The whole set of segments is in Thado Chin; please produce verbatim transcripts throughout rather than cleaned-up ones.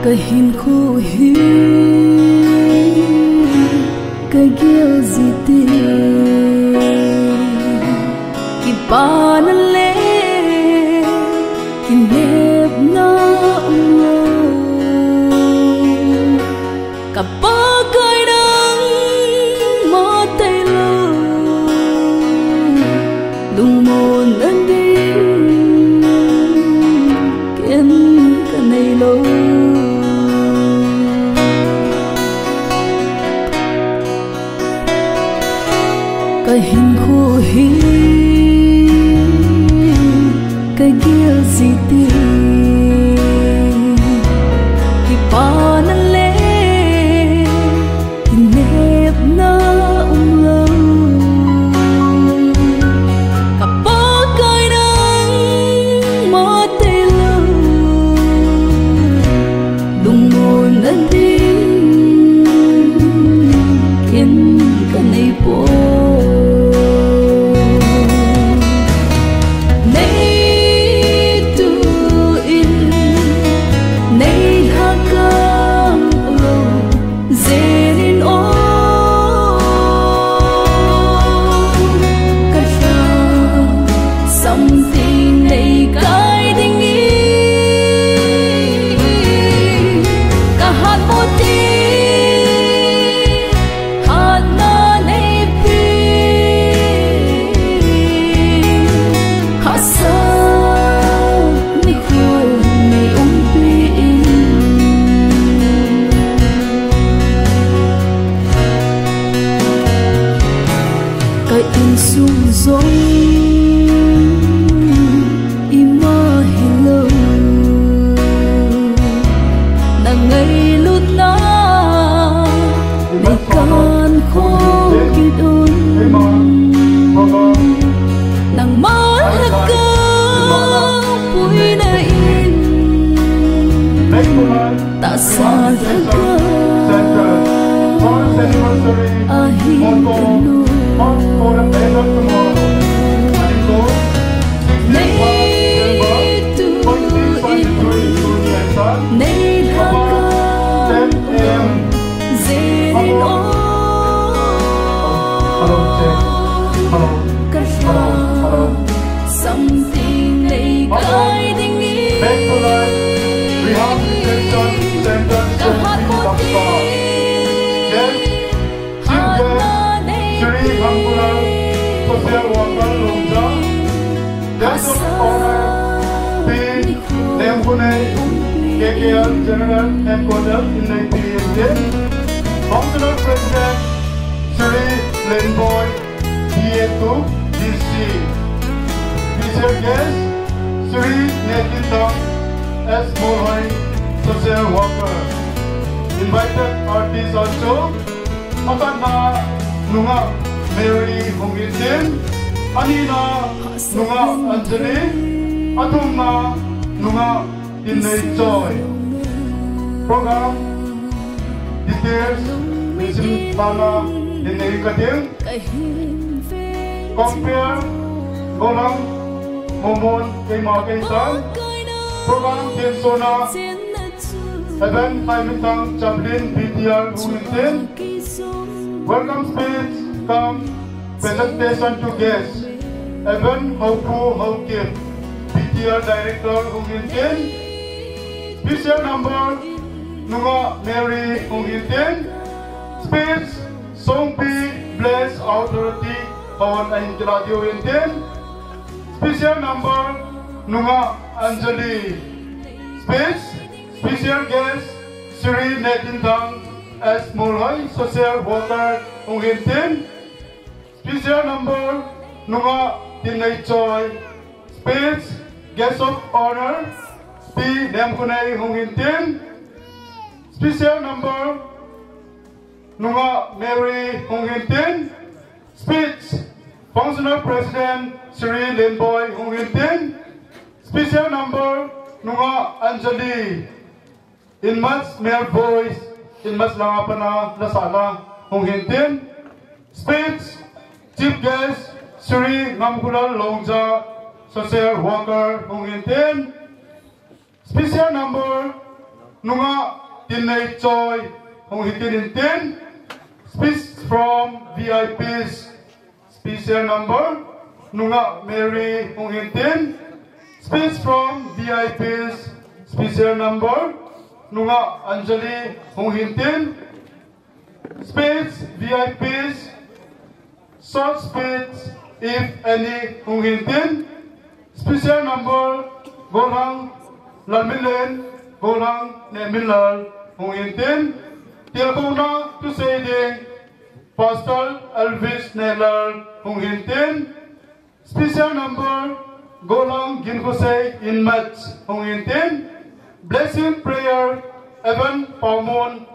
Ka hinkho hi ka gel jite, kipana le kinepna umlou. Ka Pakai nangma tailou, lungmonna ding ken kaneilou. Ka hinkho hi ka gel jite, kipana le kinepna umlou. Ka Pakai nangma tailou, lungmonna ding ken kaneipoi. Nei tuin, nei lhakang lou, jenin o, ka lha, something nei kai dingin, ka hat mo ti, hatna neipe, hahsat nikho nei umpi in. Ka insung jong ima hilou, na ngailutna nei kankho kit un. Nangma lhakang puina in, tahsa lhagao ahi kanu. Nei tuin, nei lhakang jenin o, ka lha, something nei kai dingin, ka hat mo ti, hatna neipe, hahsat nikho K K R General Headquarters in Naipi Indian. Functional President Shri Lenboi, B A two, D C. Special guest Shri Netintang S Molhoi, social worker. Invited artists also. Akhatna nungah Mary hung hintin, anina nungah Anjali, athumna nungah Tinneichoi. Program details simlhahna dinga kating. Compare, Golang, Momon, keima keisan. Program thensona, Evan Paimintang Chaplain B T R hung hintin. Welcome speech cum presentation to guests, Evan Haopu Haokip, B T R Director hung hintin. Special number, nungah Mary hung hintin. Speech, Songpi Bless Authority, Pawan ahin kilah diu hintin. Special number, nungah Anjali. Speech, special guest, Shri Netintang S Molhoi, social worker hung hintin. Special number, nungah Tinneichoi. Speech, guest of honor, Pi Nemkunei hung hintin. Special number, nungah Mary hung hintin. Speech, Functional President Shri Lenboi hung hintin. Special number, nungah Anjali. In much male voice, in much langa pana lasahna hung hintin. Speech, chief guest Sri Ngamkhulal Longja, social worker, hung hintin. Special number, Nunga Tinneichoi, hung hintin hintin. Speech from V I Ps. Special number, Nunga Mary, hung hintin. Speech from V I Ps. Special number, Nunga Anjali, hung hintin. Speech, V I Ps, short speech, if any, hung hintin. Special number, Golhang Lalminlen, Golhang Nehminlal, hung hintin. Tilkhouna thusei ding, Pastor Elvis Nehlal, hung hintin. Special number, Golhang Ginkhosei, inmates, hung hintin. Blessing prayer, Evan Paomon,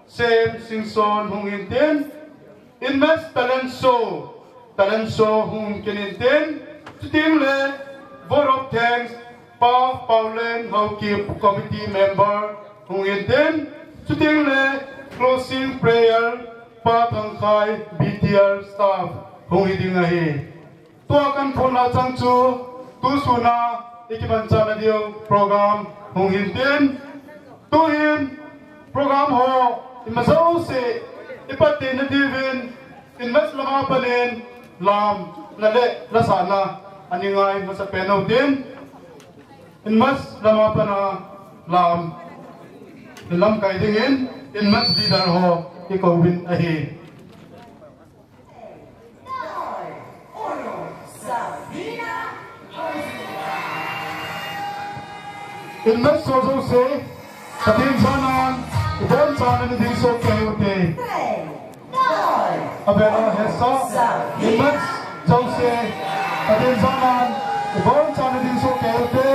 Sam Singson, hung hintin. Inmates talent show, talent show, hung kin hintin. Chuteng le, vote of thanks, Pa Pauleng Haokip, committee member, hung hintin. Chuteng le, closing prayer, Pa Thangkhai, B T R staff, hung hiding ahi. Tua kaphonna chang chu, tusun a ikimanchah nadiu program hung hintin. Tuhin program ho imajouse ipatna diuvin, inmates lama panin lamna le lasahna ahin ngai masapen utin. Inmates lama pana lam, lamkai dingin, inmates leader ho ikouvin ahi. Inmates jouse, Pathen jana'n ibonchauvin nading sohkei ute. Abel a hesa, inmates jouse, Pathen jana'n ibonchauvin nading sohkei ute.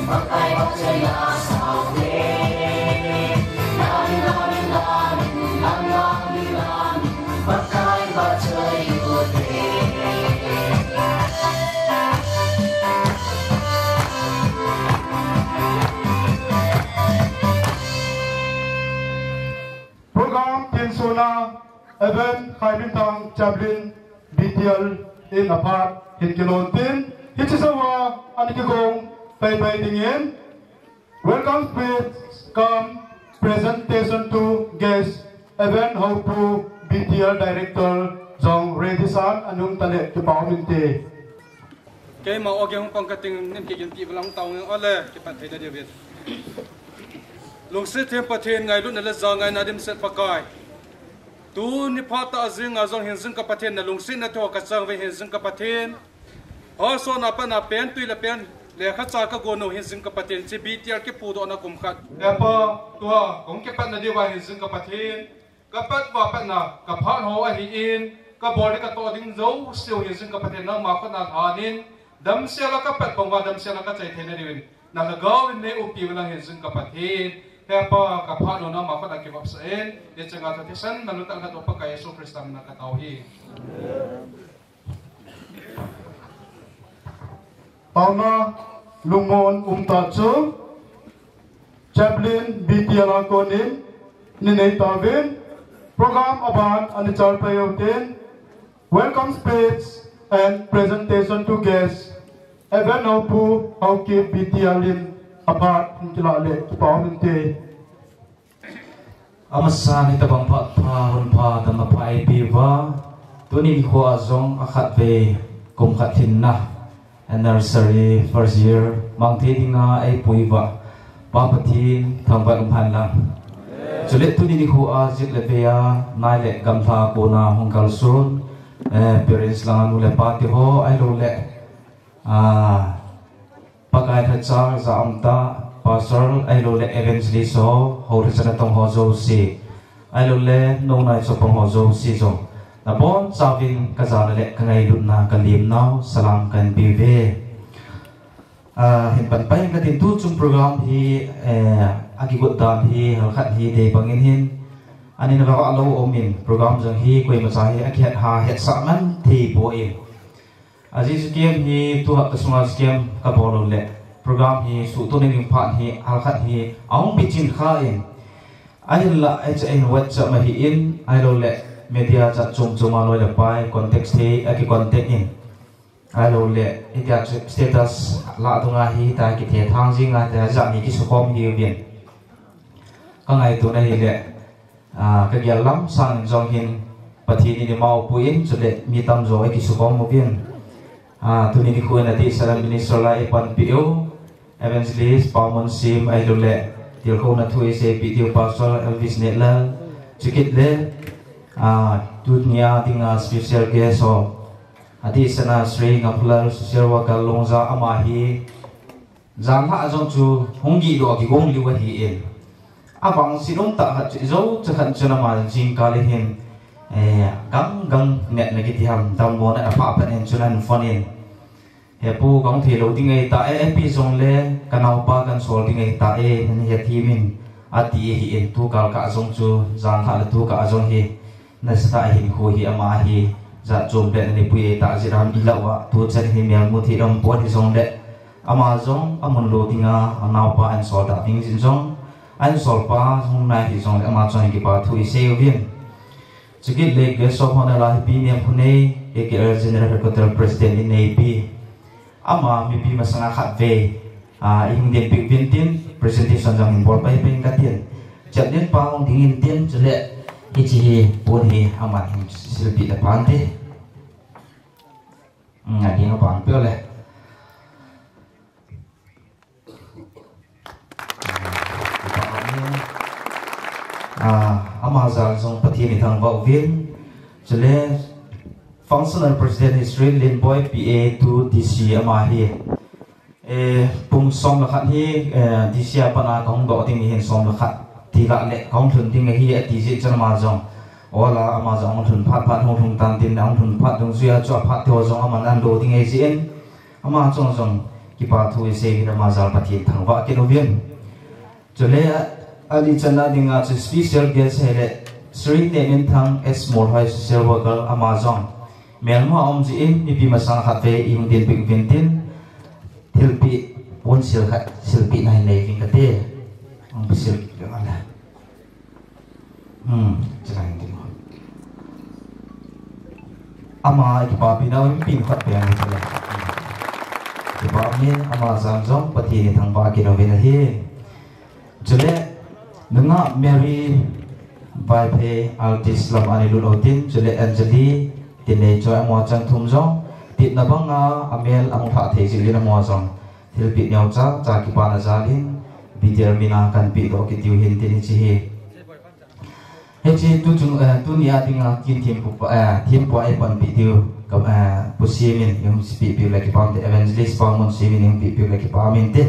Program tinsona Evan Khaiminthang Chaplain B T L in aphat hin kilon tin, hiche jouva ana kigong paipai dingin, welcome speech cum presentation to guest, Evan Haopu, B T L Director, jong ready san anung tale kipa um inte. Keima oge hung pang kating nin kiginpi valang tao nge ole kipat thei da diuvin. Lungset them Pathen ngailutna le jangaina dimset Pakai. Tuni phat a jing a jong hin jing ka Pathen na lungsetna thu kachang ve hin jing ka Pathen. Hosona pana pen tui le pen lekhacha kagon u hin jing ka Pathen hiche B T L kipudohna kum khat. Hepa tua kong kipatna diuva hin jing ka Pathen. Kapat va patna, kaphat ho ahin, kabol le katoh ding jouse u hin jing ka Pathen nangma khutna lhanin, damsel a kapat bang uva damsel a kachai theina diuvin, na lhagao in nei upi ulang hin jing ka Pathen, Hepa kaphat u nangma khutna kivopsah in, hiche nga tha thisan na lutah lhatoh Pakai Jesu Christa mina katao hi. Taona lungmon umtah chu Chaplain B T L a konin, ninei tauvin, program aban ani chalpai utin, welcome speech and presentation to guest, Evan Haopu Haokip B T L in aphat hin kila le kipa um inte. Amasan hitobang phat pha, hun pha, damna pha eipe uva, tuni nikho a jong akhatvei kum khat lhinna, anniversary first year, mang thei dinga eipui uva, Pa Pathen thangvah umhen lang. Chule tuni nikho a jik le vei a, nai le gamlha kona hung kalson, eh, parents langa nu le pa te ho, ahilou le, ah, Pakai thachal ja umtah, pastor, ahilou le evangelist ho, hou thachal natong ho jouse, ahilou le nou nai chapang ho jouse jong, nabonchauvin kajana le kangailutna kalemnau salam kahin peuve. Ah, hin panpai katin tuchung program hi, eh, akigot dan hi, halkhat hi, dei bangin hin, anin avah lou umin, program jong hi, koimacha hi, akihet ha, hetsah man thei poi. Ajeh chu camp hi tu hapta sunga camp kabol u le program hi suhtup ding phat hi halkhat hi ahung bichin khan, ahinla hiche hin WhatsApp ahin, ahilou le media chat chom chom a loi le pai contact thei, aki contact in, ahilou le hitia chu status lah dunga hi ta kithethang jinga tia jat ni kisukhom hiuvin. Kangaitona hile, ah, kagel lam sangin jong hin Pathen in eimau puiyin, chule mi tamjo eikisukhom uvin. Ah, tuni nikho in adehset a minister la eipanpi u, Evangelist Paomonsim, ahilou le tilkhouna thu eiseipeh diu Pastor Elvis Nehlal, chukit le, ah, tunia dinga special guest ho, adehset a Shri Ngaphalal, social worker Longja, ama hi janlhah jong chu hung gihdoh a kigong liu ahin. Avangset umtah khat chu ijou chakhat chun ama jingkah le hin, eh, gang gang metna kiti ham, dammona apha phat in chun ahin phone in, He pu, kahung theilou ding ahitai, ipi jongle kanaopa kahin sol ding ahitai, nahet hih in, ati ahin, tukal kah jong chu janlhah le tukah jong hi, nasatah a hinkho hi ama hi jat chom beh a neipui ahitai, jeh ham ilah uva tuchan hi melmu thei ding pon hijongle, ama jong amun lou dinga anaopa ahin sol da ding jin jong, ahin solpa hung nai hijongle ama chunga kipa thu isei uvin. Chukit le guest of honour la hi Pi Nemkhonei, K K L General Headquarter President in neipi, ama mipi masanga khatvei, ah, ihung dinpi uvin tin, presentation jong hin bol paipai inge katin. Chaplain pa hung ding intin, chule hiche hi pon hi aman hin silpeh tapante. Hmm, ading a pang peh le. Ah, ama jal jong Pathen ithangvah uvin. Chule Functional President hi Shri Lenboi P A two D C ama hi. Eh, pung som le khat hi, eh, D C a pat a kahung doh ding ahin, som le khat tilah le kahung lhun ding ahi ati jeh chun ama jong, ola ama jong hung lhun phat phat hung lhung tan tin, hung lhun phat dungjuia chu aphat te ho jong aman ahin do ding ahi jeh in, ama chunga jong Kipa thu isei uvin ama jal Pathen thangvah kit uvin. Chule, ani channa dinga chu special guest ahile, Shri Neminthang S Molhoi social worker ama jong. Melma um jin, mipi masang khat vei ihung dinpeh uvin tin, thilpeh, ponsil khat, silpeh nahin nei uvin kate. Hung sil kit uvin le. Hmm, chulai ding. Ama kipapina um pin khat pe ang chule. Kipa um in ama jal jong Pathen in thangvah kit uvin ahi. Chule, nungah Mary Vaiphei artist lam ani lut utin, chule Anjali, tin nei choi amaho chang thum jong, tipna banga amel ahung lhah thei jeh uvin amaho jong. Thilpeh neocha, cha kipana jal in, B T R mina kan pehdoh kit diu hin tin hiche hi. Hiche tuchung, eh, tuni a dinga kin thempu pa, eh, thempu a eipanpi diu, ka, eh, Pu Simin, ihung pehpeh u le kipah um te, Evangelist Pa Munsimin, ihung pehpeh u le kipah um inte.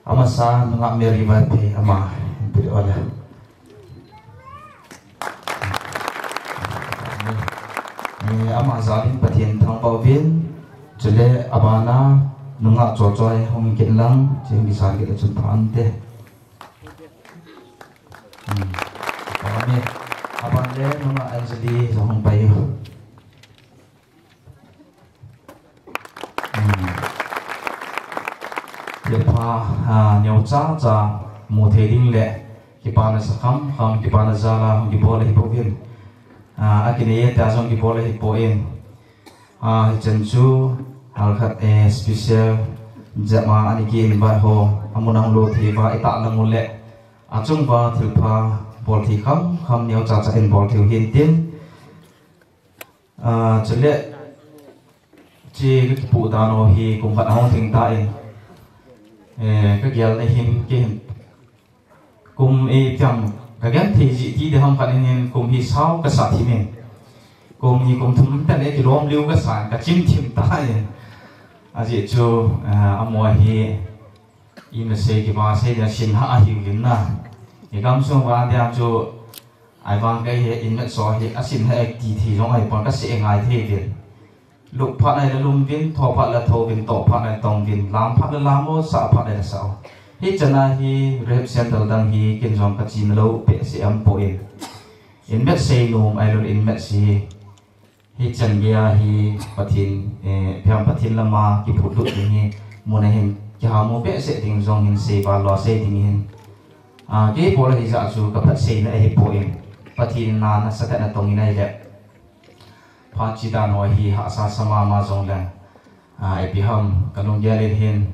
Amasa, nungah Mary Vaiphei, ama, ihung pehdoh le. Eh, ama jal in Pathen thangvah uvin, chule abana, nungah Chochoi, hung kit lang, chun kisan kit le chun pha inte. Hmm. Amen. Aban le nungah Anjali jong hung pai u. Hmm. Thilpha, ah, neocha cha mu thei ding le kipana sa kham kham kipana jal a hung kibol ahi bouvin. Ah, akinei e tia jong kibol ahi poi. Ah, hichan chu, halkhat, eh, special, jep a ani ki invite ho, amun ahung lut thei uva, itah lang u le, achung uva thilpha, bol thei kham, kham neocha cha in bol thei u hin tin. Ah, chule, hiche ka kipu dan u hi, kum khat ahung thing tan. Eh, ka gel na hin, kei hin, Kum ipi ham, ka genthei jeh ti ding ham khat in hin kum hi sao ka sa thim in. Kum hi kum thum tah le kilom liu ka sa in ka chim thim tan. Ajeh chu, eh, amaho hi, ima sei kipa sei dia sin ha ahiuvin na. I gamsung vang dia chu, ahivang kei hi inmatso hi asin ha ek ti thei jong ahipon ka sei ngai thei uvin. Lup phat nai le lum uvin, tho phat le tho uvin, toh phat nai le tong uvin, lam phat le lam u, sah phat nai le sah u. Hichan a hi rehab center dang hi kin jong ka chena lou behseh aum poi. Inmat sei nom ahilou le inmat sei. Hichan gei a hi Pathen, eh, phiam Pathen lama kiphut lut ding hi mun a hin kihamu behseh ding jong hin sei val lou sei ding hin. Ah, kei bol a hijeh chun ka phat seina ahi poi. Pathen in na nasatah in atong in ahile. Phat chi dan ho hi hahsa sa mama jong leng. Ah, ipi ham, ka lunggel in hin.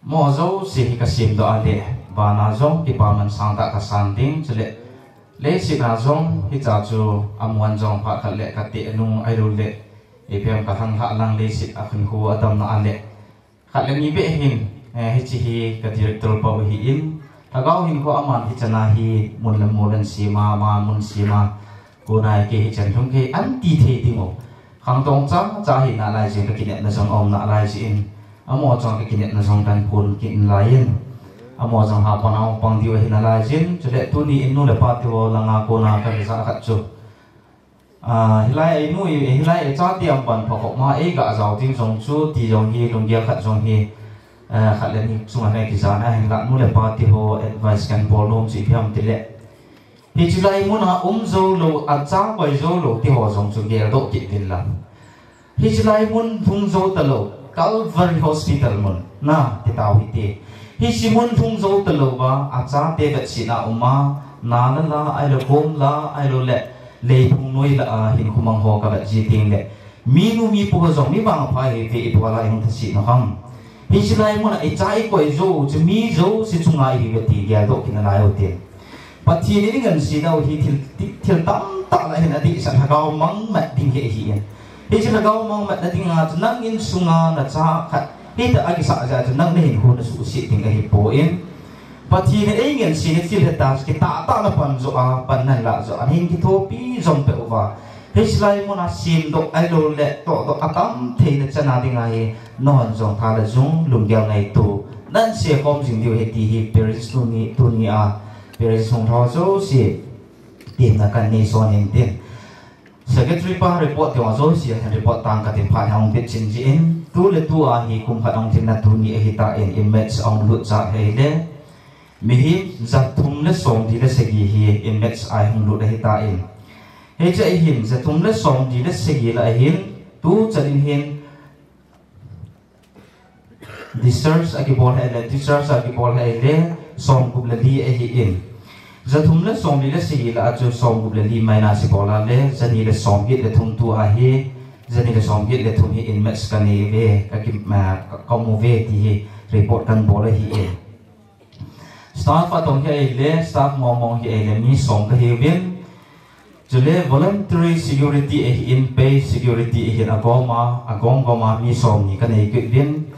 Mo jouse hi ka semdoh a le, vana jong kipaman sangtah ka san ding, chule. Leiset a jong, hiche chu, amun jong phat khat le ka teh nung ahilou le. Ipi ham ka lhang lhah lang leiset a khin khu a damna a le. Khat le ni beh hin, eh, hiche hi ka director pa u ahin, Lhagao hinkho aman hichan a hi mun le mol ahin sem a, ama mun sem a, kona hi kei hichan lhung kei an ti thei ding u. Khangtong cha cha hi nalai jeh in ka kinepna jong aum nalai jeh in, amaho jong ka kinepna jong kan phon kit nalai in, amaho jong hapan a hung pang diu ahi nalai jeh in, chule tuni in nu le pa teho langa kona ka kija khat chu. Ah, hilai a i nu, i, hilai a i chate aban pha khop ma, ei ga jao ding jong chu, ti jong hi, lunggel khat jong hi, eh, khat le ni chunga nei kijana, hinlah nu le pa teho advice kan bol nom chu ipi ham tile. Hiche lai mun a um jou lou, acha koi jou lou, teho jong chu geldoh kit uvin lang. Hiche lai mun hung jou talou, Calvary Hospital mun, na, ti tau hite. Hiche mun hung jou talou va, achate vetsetna um a, na la la, ahilou gom la, ahilou le, lei phung noi la a, hinkho mang ho ka vet ji teng le. Minu mipa ho jong mi vangpha hi ve i bol a i hung thase nau ham. Hiche lai mun a i cha i koi jou, chu mi jouse chunga i hi ve ti geldoh kit nalai u te. Pathen in i ngansena u hi thil, thil tamtah lah a hin adehset lhagao mangmat ding hi ahi in. Hiche lhagao mangmatna dinga chu nang insunga na cha khat hitah a kisah jeh a chu nang na hinkho na suhset ding ahi poi. Pathen in ei ngansena thil hita chu kitah tah na pan joh a, pan na lah joh a, na hin kithopi jom peh uva. Hiche lai mun a semdoh ahilou le tohdoh atam theina chan a dinga hi, nahon jong tha le jung lunggel ngaito nan seikhom jing diu ahi ti hi parents tuni, tuni a parents hung lhou jouse temna kan nei son in tin. Secretary pa report ding a jouse hin report tang katin phat hung bit chin ji in. Tu le tu a hi kum khat ahung thimna tuni ahitan, inmates ahung lut jat hi ahile, mihem ja thum le som li le sagi hi inmates a hung lut ahitan. Hiche a hin ja thum le som li le sagi lah a hin, tu chan in hin discharge akibol hi ahile, discharge akibol hi ahile, som gup le li ahin. Ja thum le som li le sagi lah a chu som gup le li minus ibol a le, ja ni le som get le thum tu a hi, ja ni le som get le thum hi inmates kanei uve, ka ki, ah, ka, ka um uve ti hi report kan bol ahin. Staff atong hi ahile, staff mong mong hi ahile, mi som kahiuvin. Chule voluntary security ahin, pay security ahin, agom a, agom gom a mi som ni kanei kit uvin.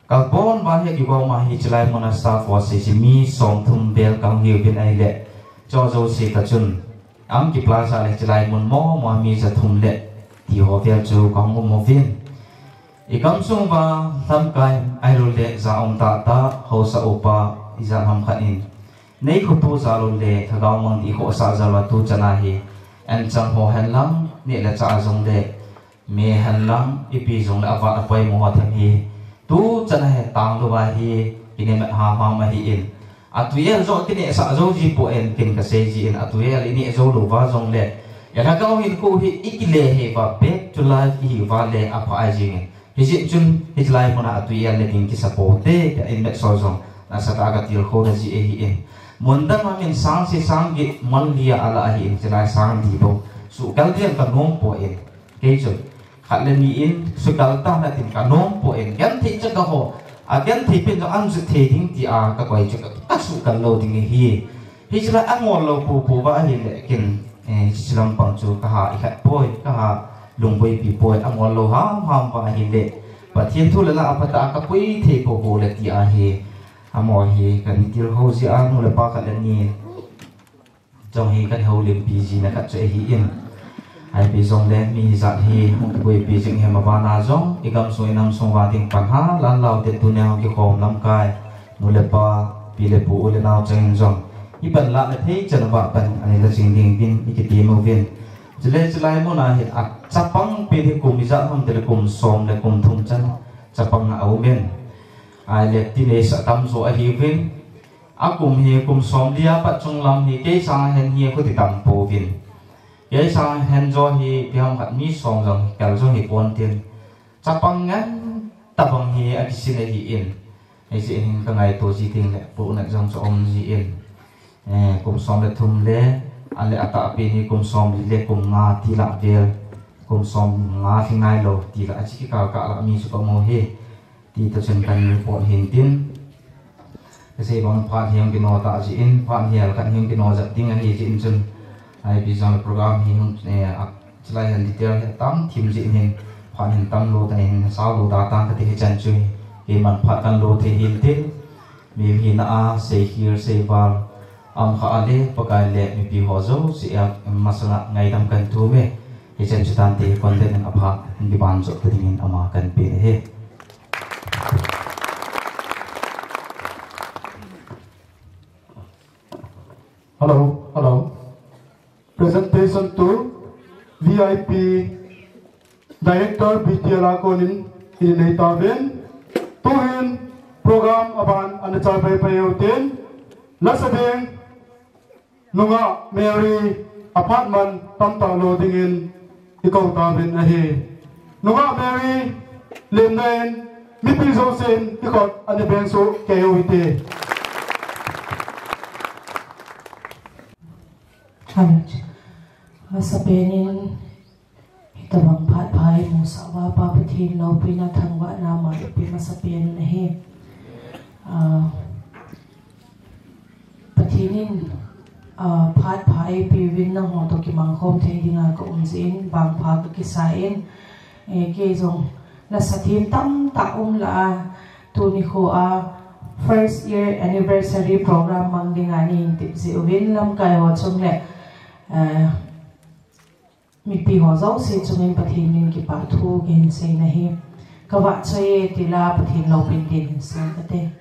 Kabon uva hi kigom a hi chulai mun a staff ho sese mi som thum vel kahung hiuvin ahile. Chu jouse tah chun, ahung ki plus a le chulai mun mong mong a mi ja thum le ti ho vel chu kahung um uvin. I gamsung uva lamkai ahilou le ja um tah tah, haosa upa ijat ham khat in, nei khoto jal u le lhagao mang ding khohsah jal uva tu chan a hi, anchang ho hen lang, neh le chah jong le, me hen lang, ipi jong le avat apoimo ho them hi, tu chan a hi tang lou uva hi, kinei mat ham ham ahin. Atui el joh kinehsah jou ji poi, ken kasei jin, atui el ineh jou lou uva jong le, i lhagao hinkho hi ikile hi uva, back to life ihi uva le apha jing in. Hijeh chun, hichelai mun a atui el le ding kisa poute, tia inmates ho jong nasatah a katilkhou na ji ahin. Mun dang a min sang se sang get, mun li a ala ahin, hichelai sang li bou. Sukal ding kanom poi. Kei chun, khat le ni in, sukal tan atin kanom poi. Genthei cha kaho, agenthei pen jong an jut thei ding tia kakoi chu ka, kasukal lou ding ahi. Hichelai angol lou popo uva ahile ken, eh, hiche lampang chu kaha ikhat poi, kaha lungboipi poi, angol lou ham ham uva ahile, Pathen thu le la a phatah a kapui thei popo le ti ahi. Amaho hi kahin tilkhou jia, nu le pa khat le ni jong hi kahin houlimpi jina khat chu ahin. Ipi jong le mi jat hi hung kiboipi jing hi, maban a jong i gamsung i namsung uva ding pan ha, lan lau te tunia hung kikhom lamkai, nu le pa, pi le pu, u le nao chang in jong, ipan lah le thei chan uva pan ani la jing ding din i kitem uvin. Chule chulai mun a hin achapang pen hi kum ijat ham tile kum som le kum thum chan chapang a um in. Ahile teenage atam jo ahiuvin. Akum hi kum som li a pat chunglam hi kei sang a hen hi khuti tam pouvin. Kei sang a hen jo hi ipi ham khat mi som jong hi kal jong hi pon tin. Chapang ngen tabang hi akisin ahin. Hijeh hin kangaito ji teng le pohnat jong chu um ji in. Eh, kum som le thum le, ale atahpi ni kum som li le kum nga ti lah vel, kum som nga hi ngai lou ti lah, achi kikal kah lah mi chu kamu hi. Ti toh chun kan report hin tin. Kasei bang phat hi hung kino tah jin, phat hi al kan hung kino jat ding ahi jin chun. Ipi jong le program hi hung, eh, a, chulai hin detail hi tam thim jin hin, phat hin tam lou ta hin, sao lou da tang kati hichan chu hi. Keiman phat kan lou thei hin tin. Mi hina a, sei khel, sei val, um kha ale, Pakai le mipi ho jouse a, masanga ngaidam kan thum e. Hichan chu tante, kon den in aphat, hin kiban jop ta dingin ama kan pe ahi. Hello, hello. Presentation to V I P Director B T L a konin inei tauvin. Tuhin program aban ana chai pai pai utin. Lasa ding Nungah Mary aphat man tamtah lou dingin ikou tauvin ahi. Nungah Mary lemna in mipi jousen ikhut ana beng soh kei uhite. Challenge. Masapen in Hitabang phat pha eimusah uva Pa Pathen loupina thangvahna ama eipeh masapen ahi. Ah, Pathen in, ah, phat pha eipeh uvin nangho toh kimangkhom thei dinga ka um jeh in vangpha ka kisa in, eh, kei jong lasa them tamtah um lah a, tuni kho a first year anniversary program mang dinga nei hin tep jeh uvin lamkai ho chung le, eh, Mipi ho jouse chungin Pathen min kipah thu kahin sei nahi. Ka vahchoi e tila Pathen loupina dingin hin sei kate.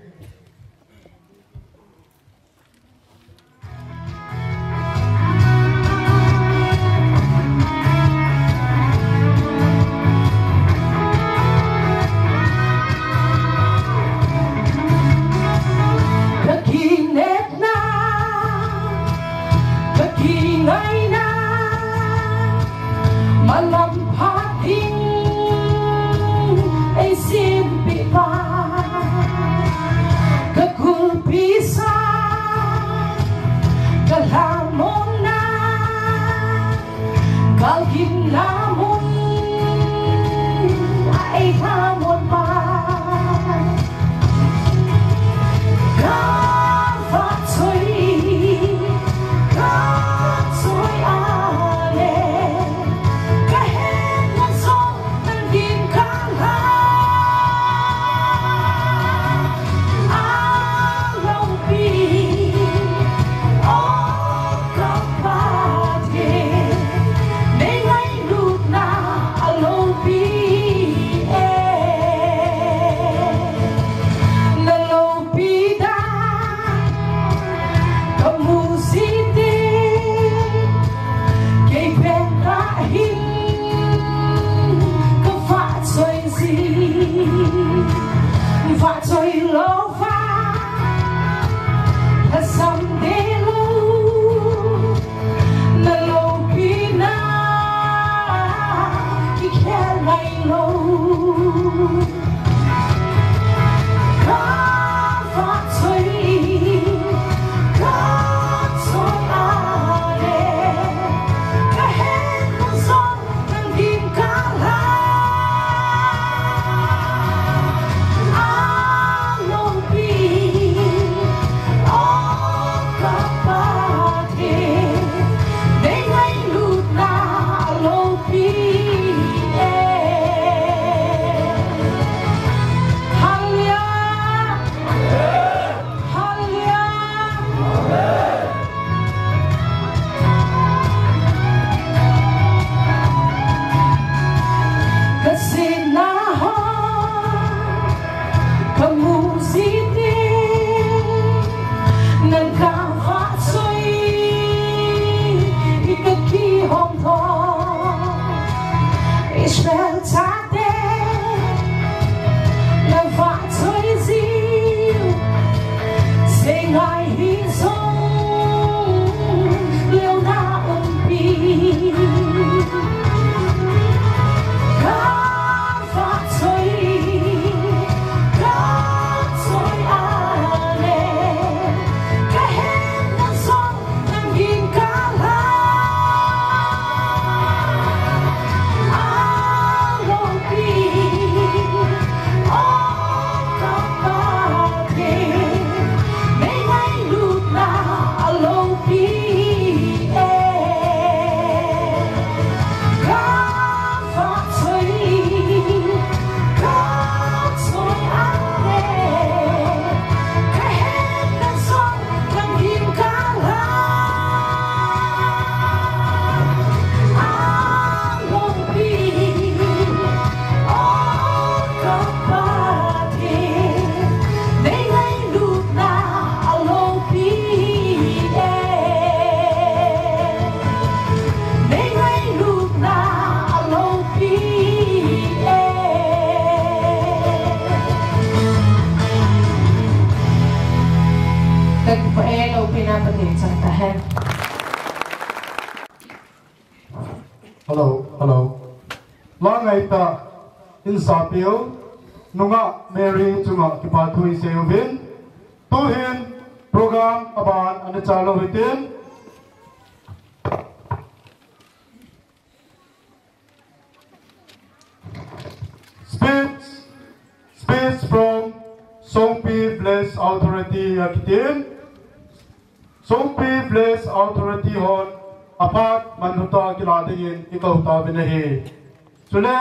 Hello, hello. Langai ta, in sa piu, nunga Mary chunga kipa thu i sei uvin. Tuhin program aban ana chalu hitin. Speech, speech from Songpi Village Authority akitin. Songpi Village Authority hon aphat manhuta kila dingin i kouta uvin ahi. Chule,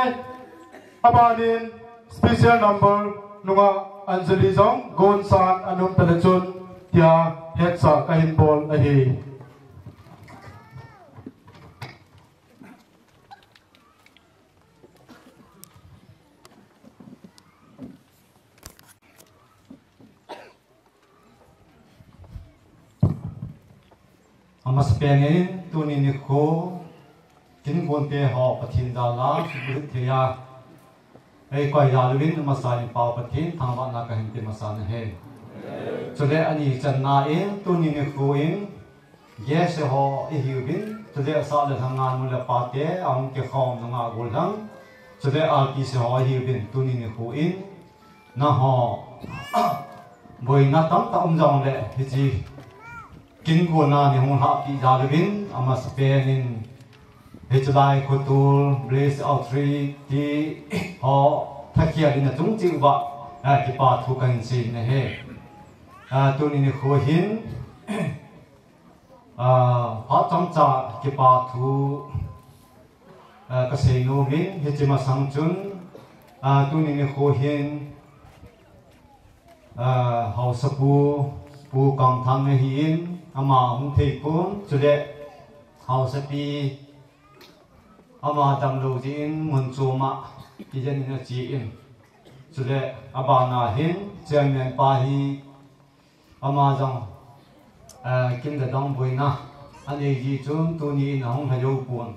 abanin special number nunga Anjali jong gonsan anum pele chun tia hetsa kahin bol ahi. Amasapen in tuni nikho kin gonte ho Pathen jal a subulut thei a ei koi jal uvin amasa in Pau Pathen thangvahna kahin pe masa nahi. Chule ani channa in tuni nikho in Guest ho ihiuvin, chule sah le lhang a nu le pa te ahung kikhom nunga gollhang, chule artist ho ihiuvin, tuni nikho in, nangho boina tamtah um jongle, hiche kin gonna neihung lhahpeh jal uvin, amasapen in, hiche lai Khotol Village Authority ho thakhel in achung cheh uva, eh, kipa thu kahin sei nahi. Ah, tuni nikho hin, Ah, phat chomcha kipa thu, ah, kasei nom in, hiche masang chun, ah, tuni nikho hin, ah, Haosapu, Pu Kamthang ahin, ama hung thei pon, chule Haosapi, ama damlou jeh in, mun chom a, kijen in ache in. Chule, abana hin, Chairman pa hi, Ama jong, eh, kin le dong boina anei ji chun tuni in ahung lha jou pon.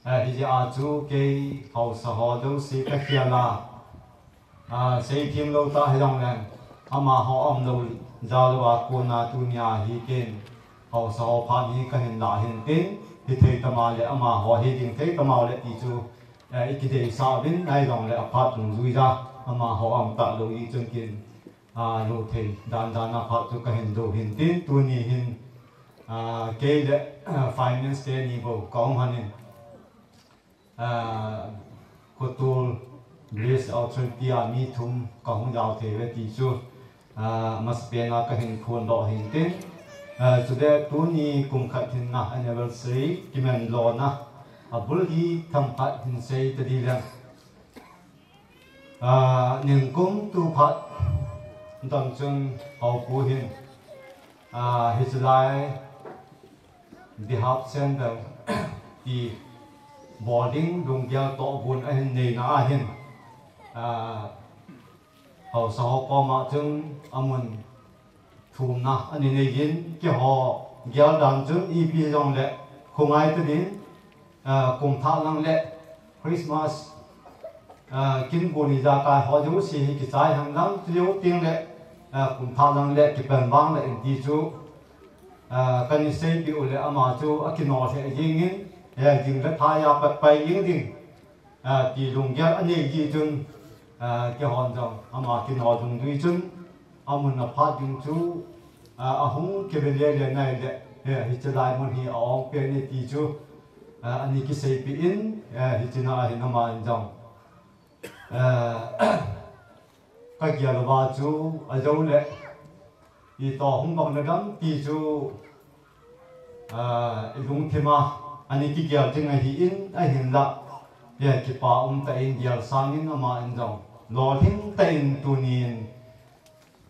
Eh, hijeh a chu kei haosa ho jouse kakhel a, ah, seithem lou tah hijongleng, amaho aumlou jal uva kona tunia hi ken haosa ho phat hi kahin lah hintin, hithei tama le amaho hi ding thei tama le ti chu, eh, ikideisah uvin, ahijongle aphat dungjuija amaho aum talou ji chun kin, ah, lou thei dan dan a phat chu kahin do hintin, tuni hin, ah, kei le, ah, finance te ni bou kaum lhonin, ah, Khotol Village Authority a mi thum kahung jao thei uve ti chu, ah, masapen a kahin phondoh hintin, ah, chule tuni kum khat hinna anniversary kiman lona abul hi themkhat hin sei tadi leng. Ah, ningkum tu phat don chun Haopu hin, ah, hiche lai Behalf Center ti bol ding lunggel tohgon ahin neina ahin, ah, haosa ho koma chun amun thumna ahin nei in, keiho gel dan chun ipi hijongle khongai tadin, ah, kum thah lang le Christmas, ah, kin gon ijakai ho jouse hi kichai henlang, chujou tengle, ah, kum thah lang le kipan vang le in ti chu, Ah, kana seipeh u le ama chu akino lheh jingin, eh, jing le thai a pat pai jing ding, ah, ti lunggel anei ji chun, ah, keihon jong ama kino dungdui chun, amun aphat ding chu, ah, ahung kive lele nai le, eh, hiche lai mun hi a-ong pen e ti chu, ah, ana kiseipeh in, eh, hiche na ahin ama in jong, eh, kagel uva chu ajo le, itoh hung bang nadam ti chu, ah, ilungthim a ana kigel ding ahin, ahinla, eh, kipa umtah in gel sangin ama in jong lolhing tah in tunin,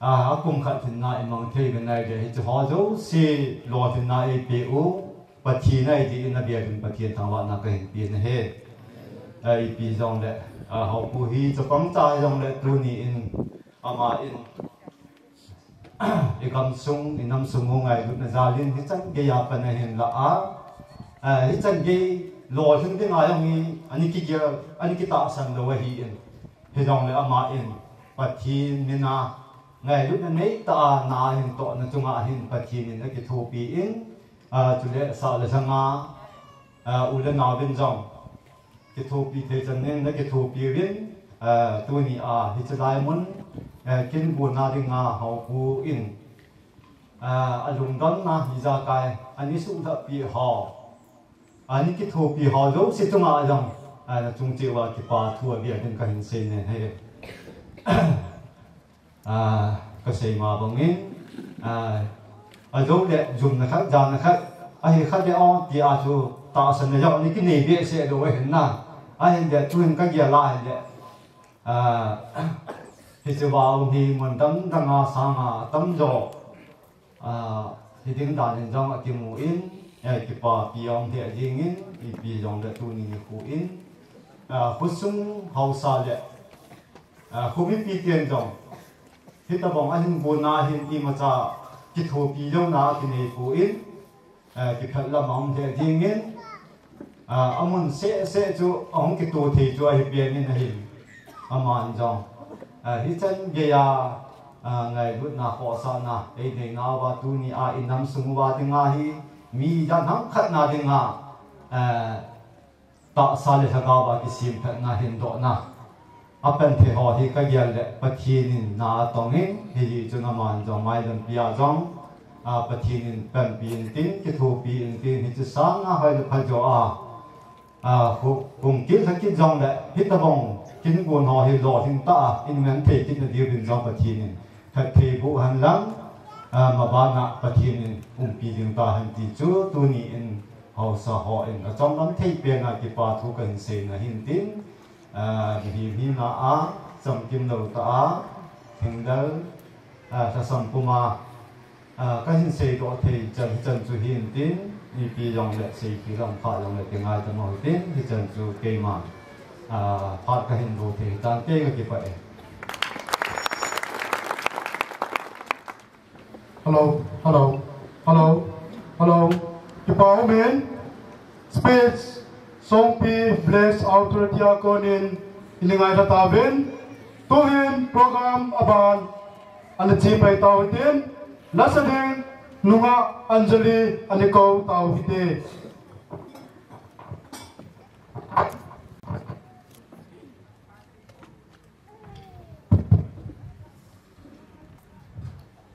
ah, akum khat lhinna imang thei uvin ahile, hiche ho jouse lolhinna eipeh u Pathen ahi jeh in, abel in Pathen thangvahna kahin pe ahi. Ah, ipi jongle, ah, Haopu hi chapang cha jongle tuni in ama in igamsung, inamsung u ngailutna jal in hichan gei a pan ahin lah a, ah, hichan gei lolhing dinga jong hi ana kigel, ana kitahsan lou ahin. Hijongle ama in Pathen mina ngailutna neitah a na ahin tohna chunga hin Pathen in akithopi in, ah, chule sah le lhanga, ah, u le naovin jong kithopi thei chan in nakithopi uvin, ah, tuni a hiche lai mun, ah, kin gonna dinga Haopu in, ah, alungdonna ijakai ana suhlhahpi ho, ana kithopi ho jouse chunga jong, ah, nachung cheh uva kipa thu abel ding kahin seine ahi. Ah, kasei ma bangin, ah, ajo le jumna khat, jana khat, ahi khat le o tia chu tahsanna jong ana kinei behseh lou ahin na. Ahinle tuhin kagel a ahile, ah, hiche vang hi mun dang danga sanga atamjo, ah, hiding dan in jong akimu in, eh, kipapi aum lheh jingin, ipi jongle tuni nikho in, ah, khosung haosa le, ah, khomipi ten jong hitobang ahin gonna hin imacha kithopi louna akinei poi, eh, kiphet lam aum lheh jingin, ah, amun sehseh chu ahung kito thei chu ahi pen in ahin, aman jong, ah, hichan geiya, ah, ngailutna khohsahna einei nauva tuni a inam sung uva dinga hi mi jan ham khat na dinga, ah, tahsa le lhagao a kisemphatna hindohna apan thei ho hi kagel le Pathen in na atongin, hijeh chun aman jong mailampi a jong, ah, Pathen in panpi intin, kithopi intin, hiche sanga hoi le phajo a, ah, hu-, hung kit lha kit jongle hitobang kin gon ho hi lolhing tah a inman thei kit nadiuvin jong Pathen in phatthei boh hen lang, ah, mabana Pathen in umpi ding tahen ti chu tuni in haosa hon achom lam thei pen a kipa thu kahin seina ahin tin, ah, mihem hina a chamkim lou tah a, thingdal, ah, lhasam puma, ah, kahin seidoh thei chan, hichan chu hin tin, ipi jongle seipi lam kha jongle kingaidam u hitin, hichan chu keima, ah, phat kahin lo thei tante, kakipah e. Hello, hello, hello, hello. Kipa umin, speech, Songpi Village Authority a konin, ini ngailha tauvin, tuhin program aban, ana chepai tau hitin, lasa ding, nungah Anjali, ana kou tau hite.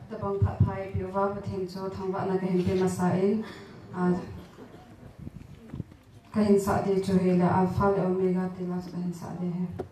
Tabang phat pha eipeh uva Pathen chu thangvahna kahin pe masa in, ah, kahin sah ding chu hile Alpha le Omega ti la chu kahin sah ding ahi.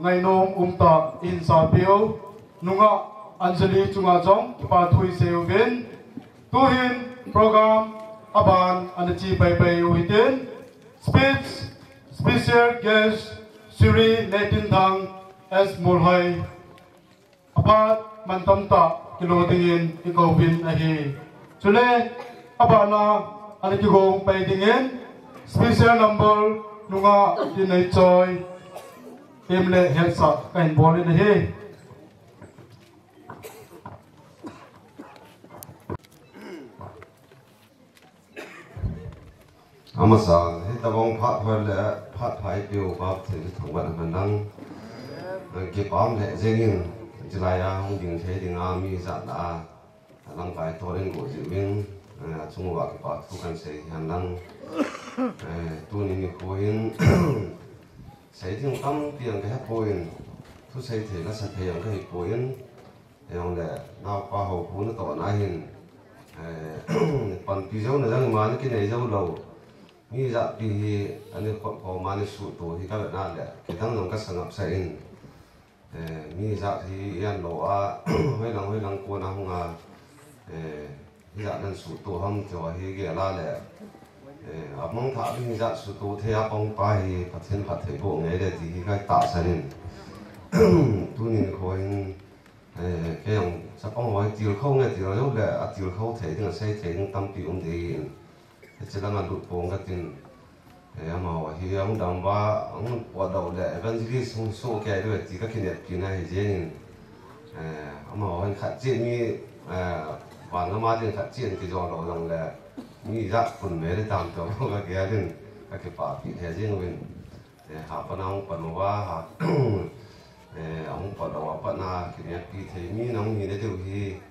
Ngainom umtah in sapeu, nungah Anjali chunga jong kipa thu isei uvin. Tuhin program aban ana che paipai u hitin. Speech, special guest, Shri Netinthang S Molhoi. Aphat mantam tah kilo dingin ikouvin ahi. Chule, abana ana kigong pai dingin, special number nungah Tineichoi, em le hetsah kahin bol in ahi. Amasa, hitabang phat phat le phat phat i piu pa thei thangvah a man lang. Kipah le jengin, chilai a hung ding thei ding a mi jat la a, lamkai tolin go jiuvin, achung uva kipa thu kan sei hen lang. Tuni nikho hin, sei ding tampi ang kahe poi, thu sei thei la sa thei ang kahe poi. Hijongle, naopa ho pu natohna hin, eh, panpi jouna jong ima nakinei jou lou. Mi jat pi hi, ani khop khom a nasuhto hi kavetna le, kidang jong kasangap sah in. Eh, mi jat hi, ian lou a, hoilang, hoilang kona hung a, eh, hijat nan suhto ham tiho hi gel a le, eh, amang thah ding hijat suhto thei a pang pa hi, Pathen phatthei boh ngei le ti hi katahsan in. Tuni nikho hin, Eh, kei jong, chapang ho hi tilkhou nge til jou le, atilkhou thei ding, asei thei ding tampi um ding ahin. Hiche langa lut pong katin, eh, amaho hi ahung dam uva, ahung potdoh le, evangelist hung soh kei diu ti kakineppi na hi jengin. Eh, amaho hin khat cheh mi, eh, van gam a ding khat cheh in kijol doh jong le, mi jat kun me le tam to kagel in, kakipapi lheh jeng uvin. Eh, hapan ahung pan uva, ha, eh, ahung potdoh uva patna, kineppi thei mi nahung hi na diu hi,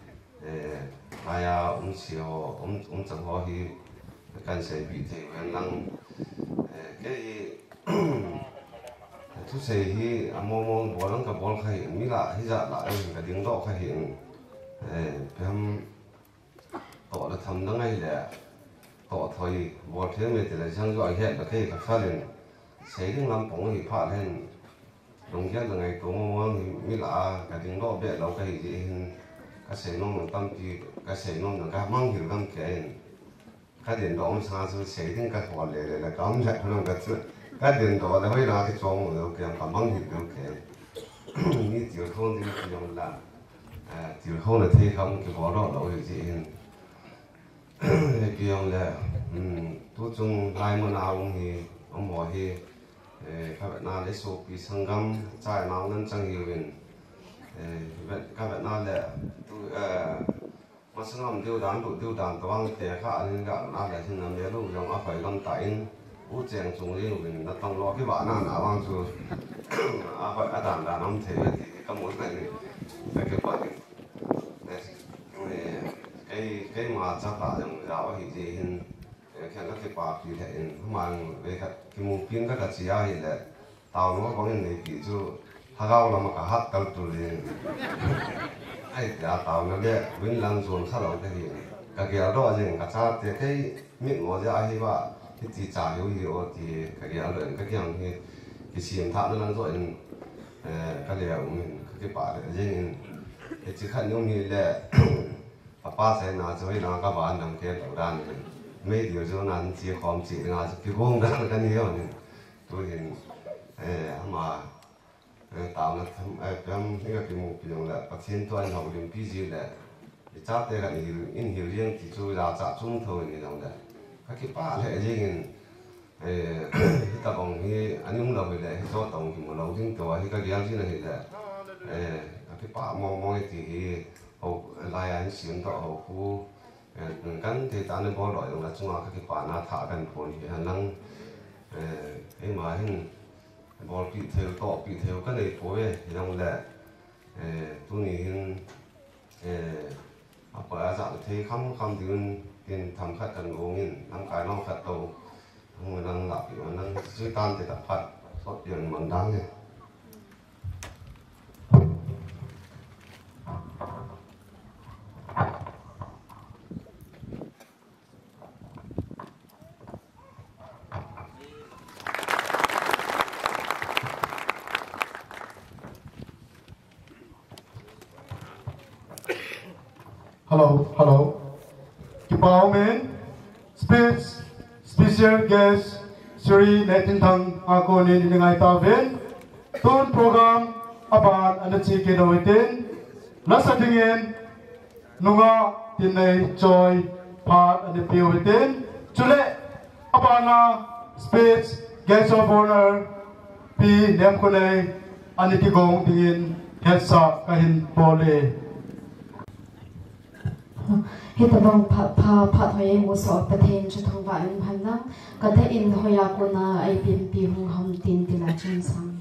eh, aya um si ho, um, um chang ho hi, kan seipi thei uhen lang. Eh, kei hi, thusei hi, amo mo bol lang kabol kha hi, mi lah, hijat lah, eh, kading doh kha hi, eh, pem, Toh le tham dang ahile, toh thoi, bol thei me ti le, jang jo ahet le kei kakhal in, sei ding lam pong hi pha len, lunggel le ngaito mo mo hi mi lah a, kading doh be lou kahi jeh hin, kasei nom tampi, kasei nom na kamang hil gam kei in, kaden doh um sanga chu sei ding kahol le le le, kaum le khulung kachu, kaden doh le hoilang kichom lou kei, kamang hil gam kei. Mi tilkhou ding ti jong la. Eh, tilkhouna thei kham kibol doh lou hi jeh hin. Hiti jong le, um, tuchung lai mun a um hi, um ho hi, eh, kavetna le sopi sanggam, chai nau ngan chang hiuvin. Eh, vet, kavetna le, tu, eh, masang um diu dan, lut diu dan, tawang te kha, anin ga na le hin na me lu jong a hoi lam ta in, u cheng chung jing uvin, natong lo kivah na na vang chu, a hoi a dan dan um thei ve ti, kamu na ni, ka kipa ding. Eh, kei, keima chapa jong jao ahi jeh hin, eh, kei kakipapi lheh in, mang ve khat kimupi in kaka chi ahile, taona bang in neipi chu, lhagao lama kahat kal tul jing. Ahi tia taona le, vin lang jon kha lou kahi. Kagel doh jing, kachate kei, mit mo jeh ahi va, hiti cha hiu hi o ti, kagel doh in, kakiang hi, kisem thah na lang doh in, eh, kale um in, kakipah lheh jing in, hichi khat ni um hile, apa chaina chu hoilang kava dam kei lou dan in, mei dil chu nan chi khom chi dinga chu kibong dan kani ho ni. Tuhin, eh, ama, eh, taona tham, eh, pem hi kakimupi jong le, Pathen thu ahin houlimpi ji le, ichate kahin hil, in hil jeng ti chu jachat chom thou in jong le, kakipah lheh jeng in, eh, hitabang hi, aum lou hile, hicho tobang kimu lou ding tia hi kagel jin ahile, eh, kakipah mong mong e ti hi, ho, lai a hin sem doh ho khu, eh, kan thei tah in bol doh jong le chunga kakipana thah kahin phong hi hen lang, eh, eima hin, Bolpi thei u, tohpi thei u kanei poi, hijongle, eh, tuni hin, eh, apa a jat thei kham kham ding in, tin themkhat kan gong in, lamkai nom khat tou, hung lang lah pi man lang, chu tan te ta phat, sot pian man dang e. Hello, hello. Kipa umin, speech, special guest, Shri Netinthang a konin i ngai tauvin. Tun program aban ana chekit uhitin, lasa dingin nungah Tinneichoi phat ana peuhitin. Chule abana speech, guest of honour, Pi Nemkholnei ana kigong dingin hetsah kahin bol e. Hitobang pha, pha, phat hoi eimusah Pathen chu thangvah in umhen lang, kadah in hoiya kona eipinpi hung ham tin tila chun sang.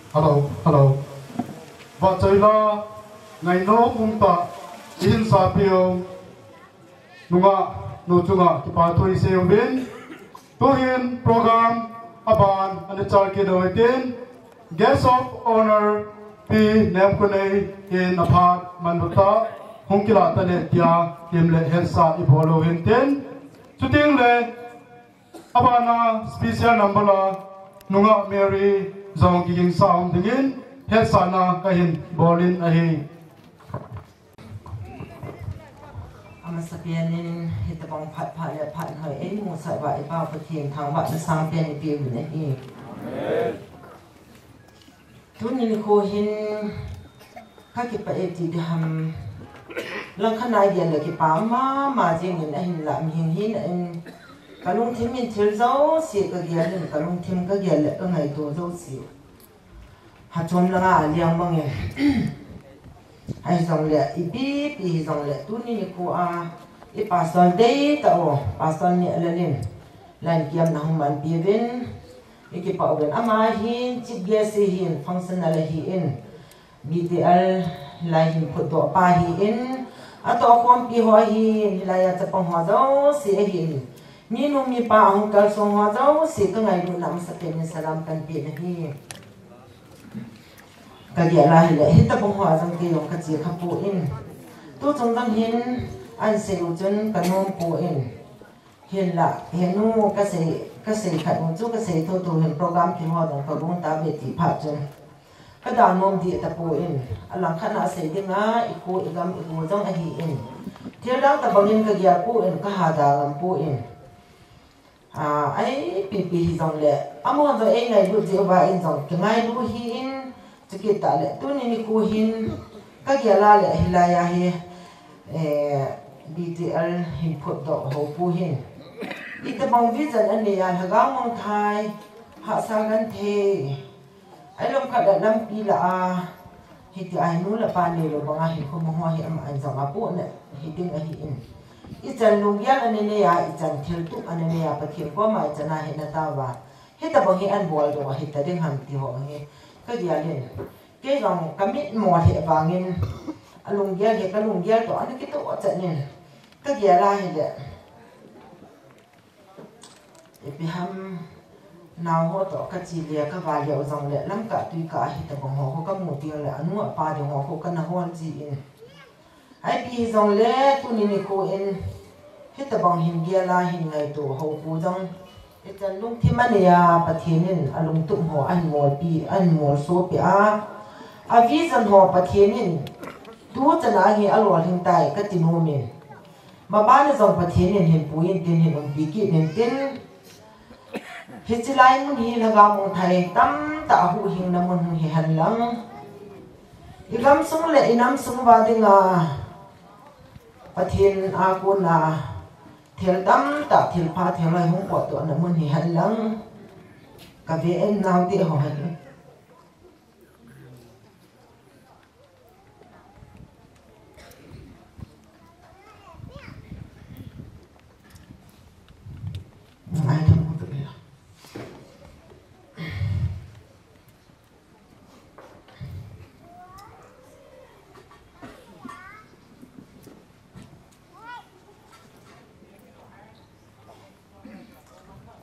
Hello, hello. Vahchoila, ngainom umtah, ihin sapiu, nungah nu chunga kipa thu isei uvin. Tuhin program aban ana chal kit u hitin, Guest of Honor Pi Nemkhonei in aphat manlu tah, hung kilah tah le tia, lim le hetsa ibol u hitin. Chuteng le, abana special number a, nungah Mary jong kigingsa um dingin, hetsahna kahin bolin ahi. Amasapen in, hitobang phat pha le phat hoi eimusah uva, i Pa Pathen thangvahna sangpen ipeh uvin ahi. Tuni nikho hin kakipah e ti ding ham. Langkhat a gel le kipah mama jengin, ahinlah mihem hina in kalungthim in thil jouse kagel in, kalungthim kagel le kangaito jouse hachom langa aliang mangin. Ahijongle ipi pi hijongle tuni nikho a i pastor deitah u, Pastor Nehlal in line kiamna hung manpi uvin, ikipah uvin. Ama hin chief guest ahin, functional ahin, B T L lai hin phutdoh pa ahin, atohkhompi ho ahin, hilai a chapang ho jouse ahin, minu mipa ahung kalsong ho jouse kangailutna amasapen in salam kanpe ahi. Kagel a hile hitobang ho a jong kei jong kache khapoi. Tuchung jong hin ahin sei u chun kanom poi. Hinlah, henu kasei, kasei khat u chu kasei thotho hin program kiho jong kagong tave ti phat chun kada nom deh tapoi. Alangkhat a sei dinga ikho igam igo jong ahin, thildang tobangin kagel poi, kahada ngam poi. Ah, ipi pi hijongle, amaho jong eingailut jeh uva in jong kingailu ahin, chukit tah le tuni nikho hin kagel a le hilai a hi, eh, B T L hin phutdoh ho pu hin itobang vision anei a, Lhagao Mangthai, Hahsa Genthei, ahilou khat le lampi lah a, hitia hi nu le pa neilou banga hinkho mang ho hi ama ahin jong apohna hiding ahin, ichan lunggel ana nei a, ichan thiltup ana nei a, Pathen koma ichan a hetna tah uva hitobang hi ahin boldoh ahita ding ham ti ho hi kagel in, kei jong kamitmo lheh vangin alunggel hi kalunggel toh ana kitoh chan in, kagel a hile ipi ham, nao ho toh kache le kava leu jongle lamkah tuikah a hitobang ho khu kamu teng le anu apa ding ho khu kana hol jin, ipi hijongle tuni nikho in hitobang hin gel a hin ngaito ho pu jong ichan lungthim anei a, Pathen in alungtup ho ahin molpi, ahin molso peh a, a vision ho Pathen in tuchan a hi alolhing tai kati nom in, mabana jong Pathen in hin pui intin, hin umpi kit intin, hiche lai mun hi Lhagao Mangthai tamtah ahuhhingna mun hung hi henlang, igamsung le inamsung uva dinga Pathen a kona thil tamtah, thilpha thilhoi hung potdohna mun hi henlang, kave in naote ho hi.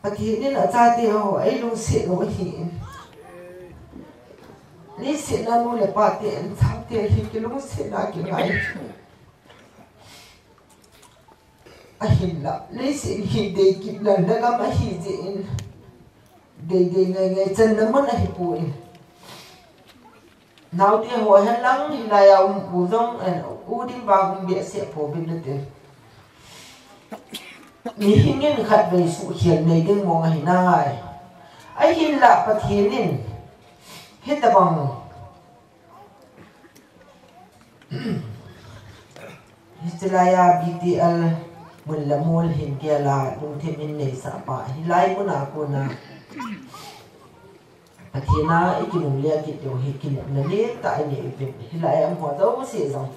Pathen in achate ho eilungset u ahin, leiset a nu le pate in chate hi kilungsetna kingai. Ahinlah leiset hi deikitna lhagam ahi jeh in, deidei ngaingai channa mun ahipoi. Naote ho henlang hilai a um u jong, eh, u ding vang um behseh pouvin nate. Mihing in khatvei suhkhel nei ding mong ahi nai. Ahinlah Pathen in hitobang, hiche laiya B T L mun le mol hin gel a lungthim in neisah pa, hilai muna kona Pathen a ikinungle kit diu hi kinepna lentah inei uvin. Hilai a um ho jouse jong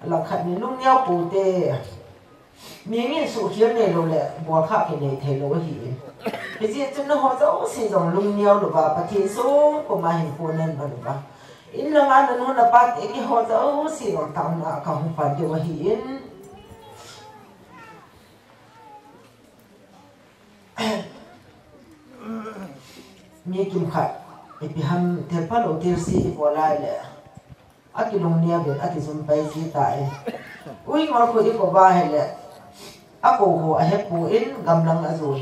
alangkhat in lungneo poute. Mihing in suhkhel neilou le bolkhah kinei theilou ahin, Hijeh chun nangho jouse jong lungneo louva, Pathen sung puma hinkho nahin bol uva, in langa nanu napa te keiho jouse jong taona kahung pan diu ahin. Mi kimkhat, ipi ham thil phalou thil se ibol a ahile, akilungneo uvin, akijum pai ji tai. Uingol khu ikou uva ahile, akou ho ahepon gamlang ajon.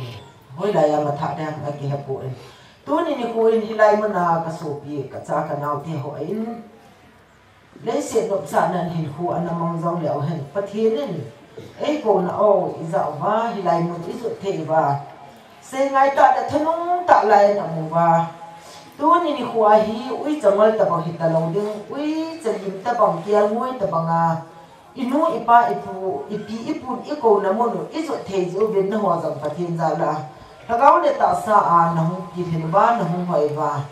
Hoilai a matha ding ham akihepon. Tuni nikho in hilai muna kasopi, kacha kanao te ho in, leiset nopsahna hinkho ana mang jongleu hen, Pathen in eikouna u ijah uva, hilai mun ijot thei uva, seingai tah le thanung tah lai in amu uva, tuni nikho a hi uicha ngol tobang hitalou ding, uicha lim tobang, kelngoi tobang a, inu, ipa, ipu, ipi, ipu, ikouna mun u ijot thei jeh uvin nangho jong Pathen jal a lhagao le tahsa a nahung kilhen uva, nahung hoi uva,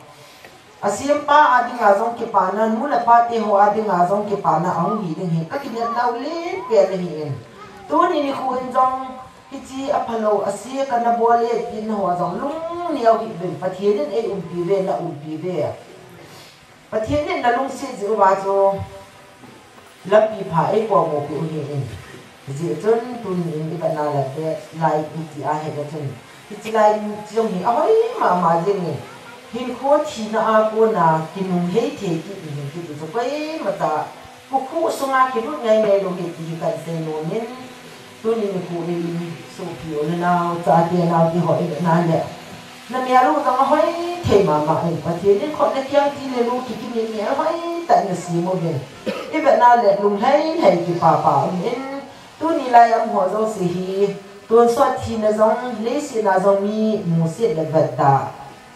asempa a dinga jong kipana, nu le pa te ho a dinga jong kipana ahung hi ding hi kakinepna u lenpen ahin. Tuni nikho in jong hiche aphalou ase kana bol e tin nangho jong lungneo hih uvin, Pathen in eiumpi uve, naumpi uve. Pathen in nalungset jeh uva chu lampi pha eikomu peh u ahin. Hijeh chun tuni in ivetna le lai iti ahile chun, hiche lai jong hi ahoi mama jengin, hinkho thina a kona kinunghei thei kit in, kiti chu koimacha kukhuh sunga kilut ngaingai lou ahi ti hi kahin sei nomin, tuni nikho in sopi u le nao, chate nao te ho ivetna le, namel u jong ahoi thei mama in, Pathen in khut le keng, ti le lu kikimel mel hoitah in nasem uvin, ivetna le lunglhai lhai kipapa umin, tuni lai a umho jouse hi tonsot thina jong, leiset a jong mi musit le vetda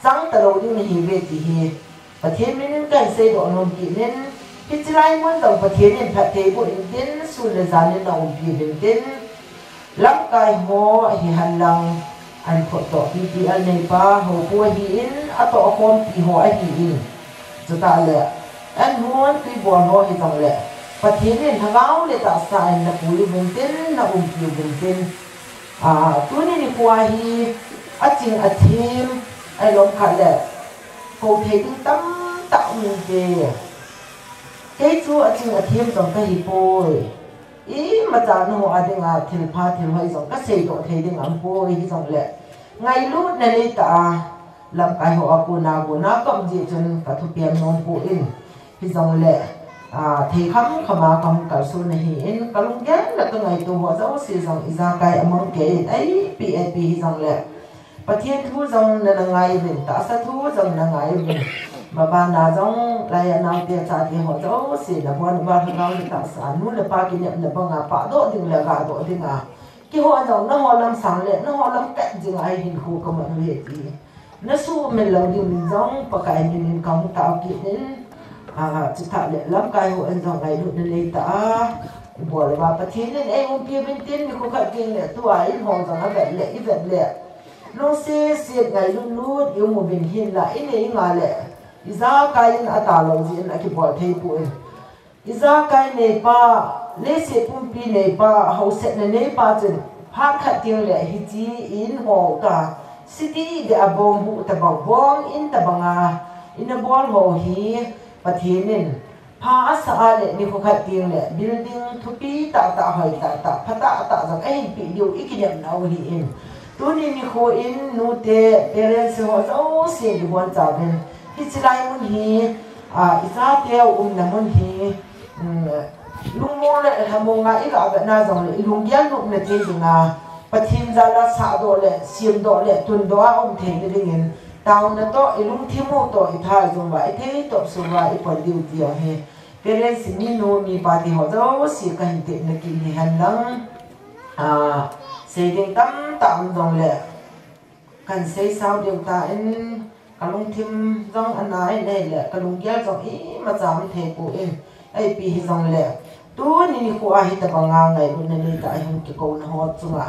chang talou ding nahiuve ti hi Pathen min in kahin seidoh nom kit in, hiche lai mun jong Pathen in phatthei boh intin, sun le jan in naumpi uvintin, lamkai ho hihen lang, an khut toh P T L neipa, houpu ahin, atohkhompi ho ahin, chutah le an hon tuibol ho hijongle, Pathen in lhagao le tahsa in napui uvintin, naumpi uvintin, a, tuni nikho a hi aching athem, ahilou khat le kou thei ding tamtah um inte. Kei chu aching athem jong kahipoi. Imacha nangho a dinga thilpha thilhoi jong kaseidoh thei ding aumpoi, hijongle ngailutna neitah a lamkai ho a kona gona kaum jeh chun kathupem nom poi. Hijongle, a, thei khamkham a kahung kalson ahin, kalunggel le kangaito ho jouse jong ijakai amang kei in, ipi ipi hijongle Pathen thu jong nana ngai uvin, tahsa thu jong nangai uvin. Mabana jong lai a naote chate ho jouse nabon uva lhagao le tahsa, nu le pa kinepna banga pahdoh ding le gahdoh dinga, keiho jong nangho lam sang le nangho lam pet dinga hinkho kaman uve ti nasuhmil lou ding in jong Pakai min in kahung tao kit in, a, chutah le lamkai ho in jong ngailutna neitah a ibol uva Pathen in eiumpi uvintin, nikho khat teng le tua in ho jong avet le ivet le lungset set ngailut lut ium uvin, hinla inei nga le ijakai in atalou jeh in akibol thei poi. Ijakai neipa, leiset pumpi neipa, haosetna neipa chun phat khat teng le hiche in ho ka city de abong hu tabang, bong in tabanga ina bol ho hi Pathen in pha asa a le nikho khat teng le building thupi tahtah, hoi tahtah, pha tahtah jong ahin peh diu ikinepna u ahin. Tuni nikho in nute, parents ho jouse nabonchauvin, hiche lai mun hi, a, ichateu umna mun hi, um, lungmong le lhamong a iga vetna jongle ilunggel nopna thei dinga, Pathen jal a sahdoh le, semdoh le, tundoh a um theina dingin, taona toh, ilungthim u toh, itha jong uva, ithei topsuh uva ipon diu ti ahi. Parents, minu mipa ti ho jouse kahin temna kit ahi henlang, a, sei ding tamtah um jongle kahin seisao ding tan, kalungthim jong ana in ahile kalunggel jong imacha um thei poi. Ipi hijongle tuni nikho a hitabanga ngailutna neitah a hung kikouna ho chunga,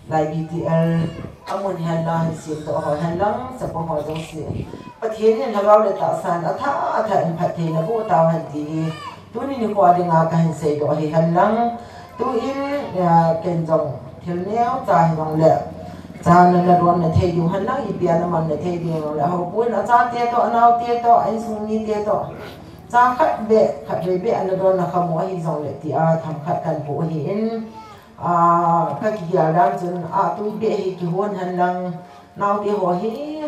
lai B T L amun henlang, hin semdoh ho henlang, chapa ho jouse, Pathen in lhagao le tahsa in athah athah in phattheina boh tauhen ti hi tuni nikho a dinga kahin seidoh ahi henlang. Tuin, a, ken jong thil neocha hijongle Cha na, na don na thei diu hen lang, ipi a na man na thei diu le, ho pun a chate toh, a naote toh, a insung mite toh. Cha khat beh, khat beh beh a na don na khamu ahi jongle tia themkhat kahin pu ahin. A, ka kigel dan chun, a tui beh hi kihon hen lang, naote ho hi,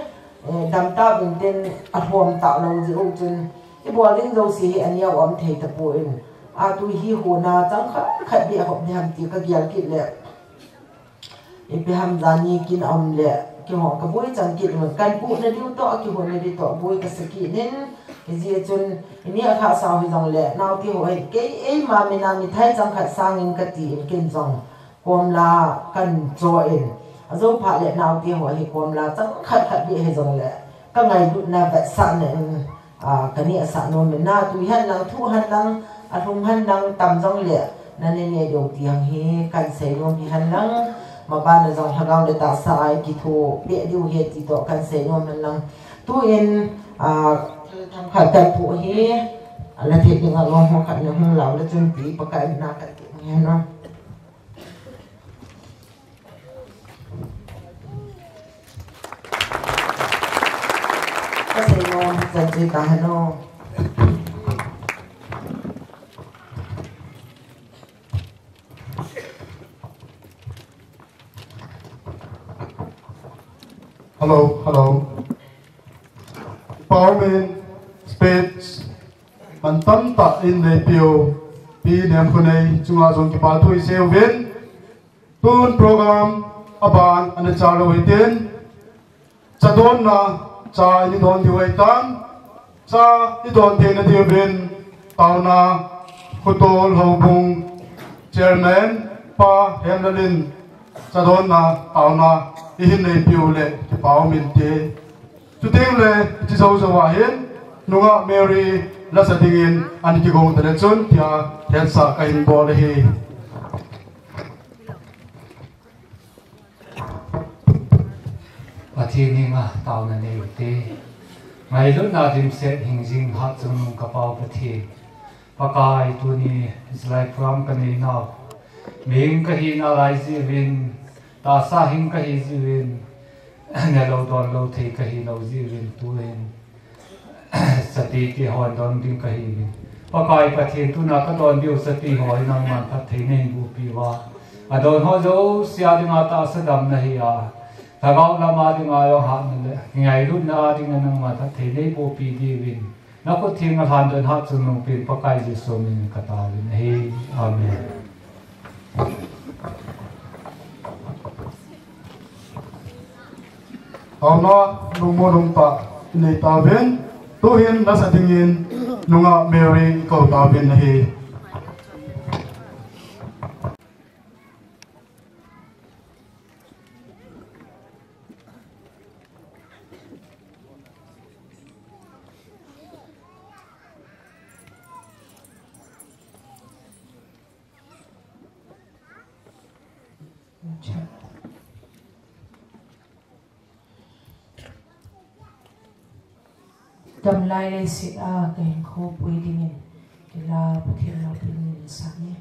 eh, dam tauvin tin a lhom talou jeh u chun, i bol ding jouse hi a neo um thei tapon. A tui hi hon a chang khat khat beh a hop ding ham ti ka gel kit le. Ipi ham jani kin um le, kihong ka boi chang kit un, kahin pu na diu toh, kihon na diu toh, boi ka sa kit in, hijeh chun, ini a kha sao hi jongle, naote ho hi, kei eima min a mithai chang khat sangin ka tin, kin jong, komla kahin cho in, a jou phat le naote ho hi komla chang khat khat beh hi jongle, ka ngailutna vetsahna in, a, ka nehsah nom in, na tui hen lang, thu hen lang, a lhum hen lang, tam jongle, na ne ne diu ti hang hi, kahin sei nom hi hen lang, maban a jong lhagao le tahsa a i kitho peh diu hi ti toh kahin sei nom hen lang. Tuin, a, themkhat kahin pu hi, a la thei ding a lom ho khat na hung lau le chun ti Pakai na kahin ti hi hen lang. Ka sei nom, chan chu ta hen o. Hello, hello. Pau min speech man tamtah in nei peh u, Pi Nemkhonei chunga jong kipa thu i sei uvin. Tun program aban ana cha lou hitin, cha donna cha i don diu ahitan, cha i don theina diuvin taona Khotol Houbung Chairman Pa Hemlal in cha donna taona i hin nei peh u le kipa um inte. Chuteng le, hiche jou jou a hin, nungah Mary la sa dingin ana kigong ta le chun, tia hetsah kahin bol ahi. Pathen henga taona nei u te. Ngailutna dimset hingjing hatchungnung ka Pau Pathen. Pakai tuni hilai program ka nei nau. Mihing ka hina lai jeh uvin, tahsa hing ka hi jeh uvin, nelou donlou thei ka hilou jeh uvin tuin. Chate te hon don ding ka hi uvin. Pakai Pathen tuna ka don diu chate ho hi nangman phatthei nei boh peh uva. A don ho jouse a dinga tahsa damna hi a. Lhagao lama dinga jong hatna le ngailutna a dinga nangman phatthei nei boh peh diuvin. Na khut theng a lhan don hatchungnung pen Pakai Jesu min in ka taovin ahi. Amen. Taona lungmon umtah i nei tauvin, tuhin nasa dingin nungah Mary i kou tauvin ahi. Damlai leiset a ka hinkho pui dingin, kila Pathen loupina nei sah e.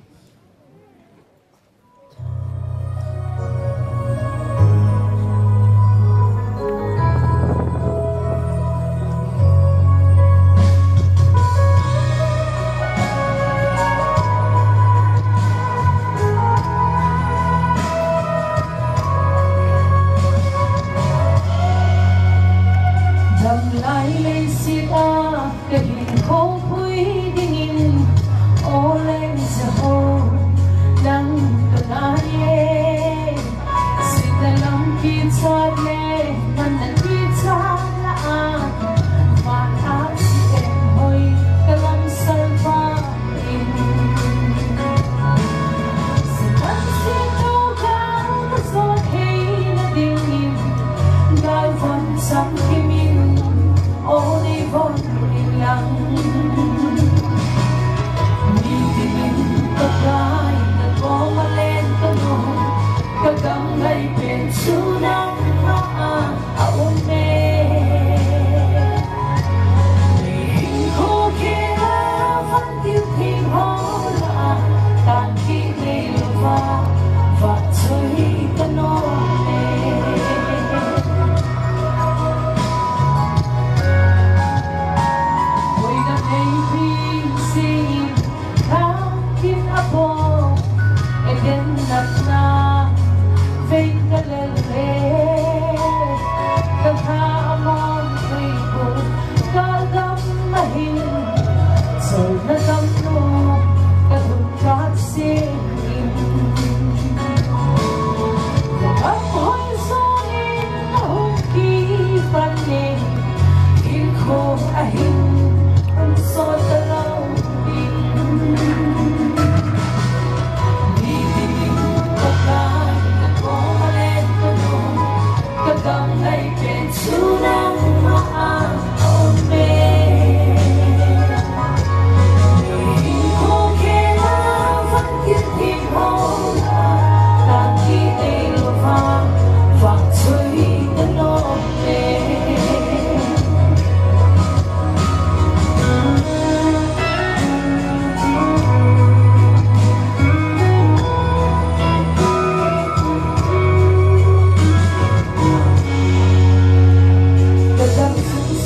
Damlai leiset a ka hinkho pui dingin, O leng Jehovah, nang ka ngai e. Sitna lam kichat le, nang na kichat lah a, van a siem hoi ka lamsal pa in. Sitna sitna ka jot theina dingin, gal von sam kimin, O nei von lang. Mitin in ka kai, ka koma len ka nu, ka dam lai pen chu nangma.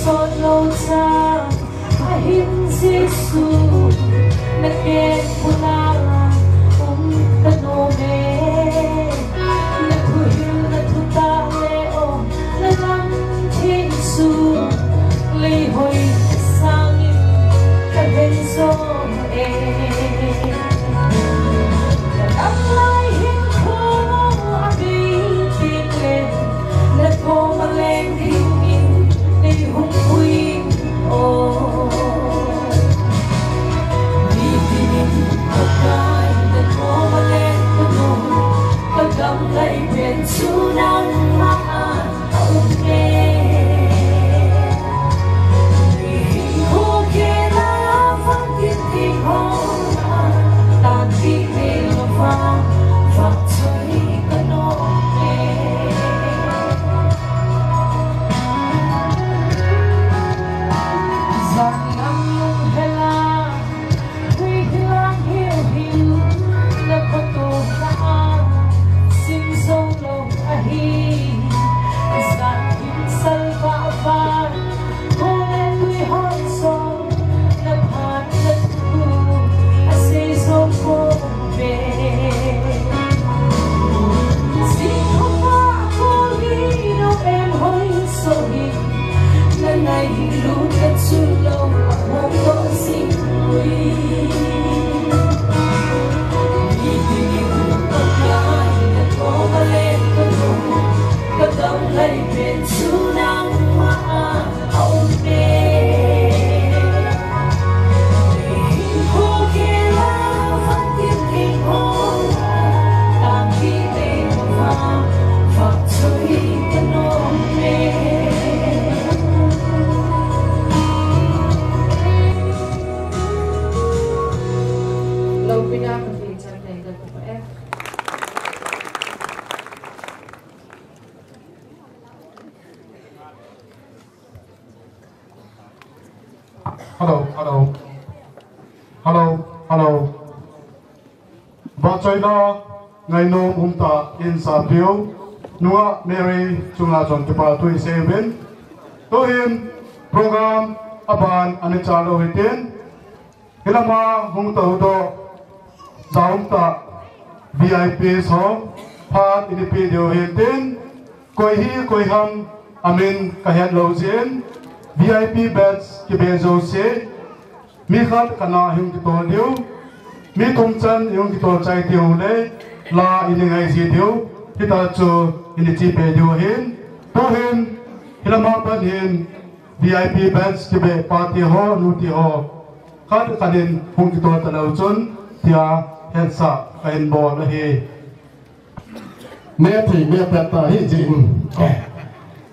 Lo cha ahin Jesu, na keng pula um ka nom e. Na thuhil na thutah le o, na lam theng chu lei hoi sangin ka ven zo e. Ka lam lai hin kho a bi ting le, na thoma leng dingin nei hung pui o. Mi dingin Pakai na thoma leng ka nom, ka gam lai pen chu nangma a um e. Hinkho khela vang kin theng ho a, tanpi nei lova, vang choi ka nom e. Zan lam lung hela, hui hilang hiu hiu, na photo ka a, sim zo lo ahi. Zan him sal va va, kho le tui hon so, na phat na thu, a sei zo ko ve. Sing ho va ko hi no em hoi so hi. Na ngai hi lu ka chu lo a hong ko sing ui. Ni ti ni hu ka ka hi na ko ma le ko no. Ka dam lai pen chu nangma a um e. Hinkho khela vang kin theng ho a, tanpi nei lova, vang choi ka nom e. Lo pina ka pi chan nei ka ko e. Hello, hello. Hello, hello. Vahchoina ngainom umtah in sapiu, nungah Mary chunga chun kipa thu isei uvin. Tuhin program aban ana chalou hitin. Hilama hung toudoh, jaumtah V I Ps ho, phat ini pe diu hitin, koi hi koi ham amin kahet lou jeh in, V I P badge kibe jouse, mi khat khat a hung kitol diu, mi thum chan hung kitol chai diu le, la ini ngai ji diu, hitia chu ini chepe diu ahin, tuhin, hilama pat hin, V I P badge kibe pa ti ho, nu ti ho, khat khat in hung kitol talou chun, tia hetsah kahin bol ahi. Me thei me pet ta hi jin.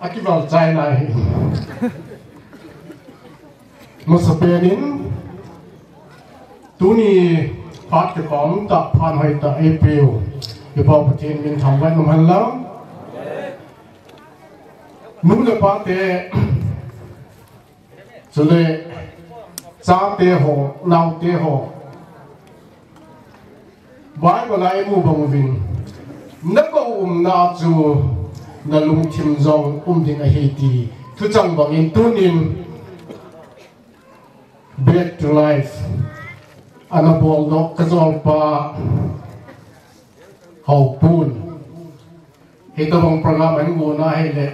Akival chai nai hi. Masapen in, tuni phat kikom tah, phat hoitah eipeu, i Pa Pathen min thangvah in umhen lang. Nu le pa te, chule chate ho, naote ho, Bible a imu bang uvin, na kou umna chu na lungthim jong um ding ahi ti thuchang bangin tunin Back to Life ana boldoh ka jolpa Haopun. Hitobang program ahin gona ahile,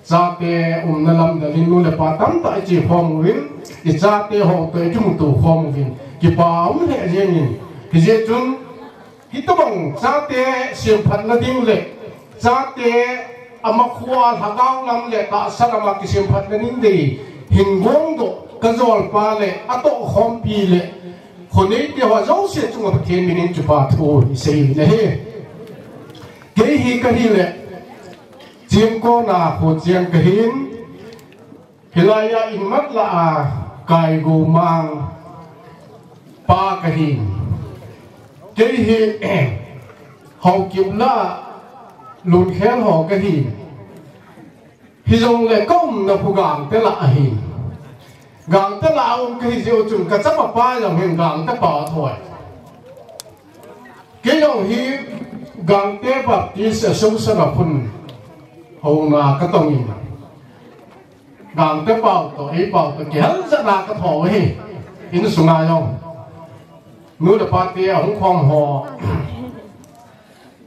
chate umna lam dalin nu le pa tamtah iche khom uvin, i chate ho toh ikimuto khom uvin, kipa um lheh jengin. Hijeh chun, hitobang chate semphatna ding le, chate ama khoa lhagao lam le tahsa lama kisemphatna ding dei hin gongdoh ka jolpa le atohkhompi le, khoneite ho jouse chunga Pathen minin kipa thu isei in ahi. Kei hi kahile, Chingkona kho cheng kahin, hilaiya in matlah a Kaigo mang pa kahin. Kei hi, Haokip lah a Lunkhel ho kahin. Hijongle ka umna khu Gangte lah ahin. Gangte lah a um kahi jeh u chun ka chapa pa jong hin Gangte pa athoi. Kei jong hi Gangte Baptist Association a khun houna katongin. Gangte pao toh, ei pao toh, kihal jat a ka tho hi. Insunga jong. Nu le pa te ahung khom ho.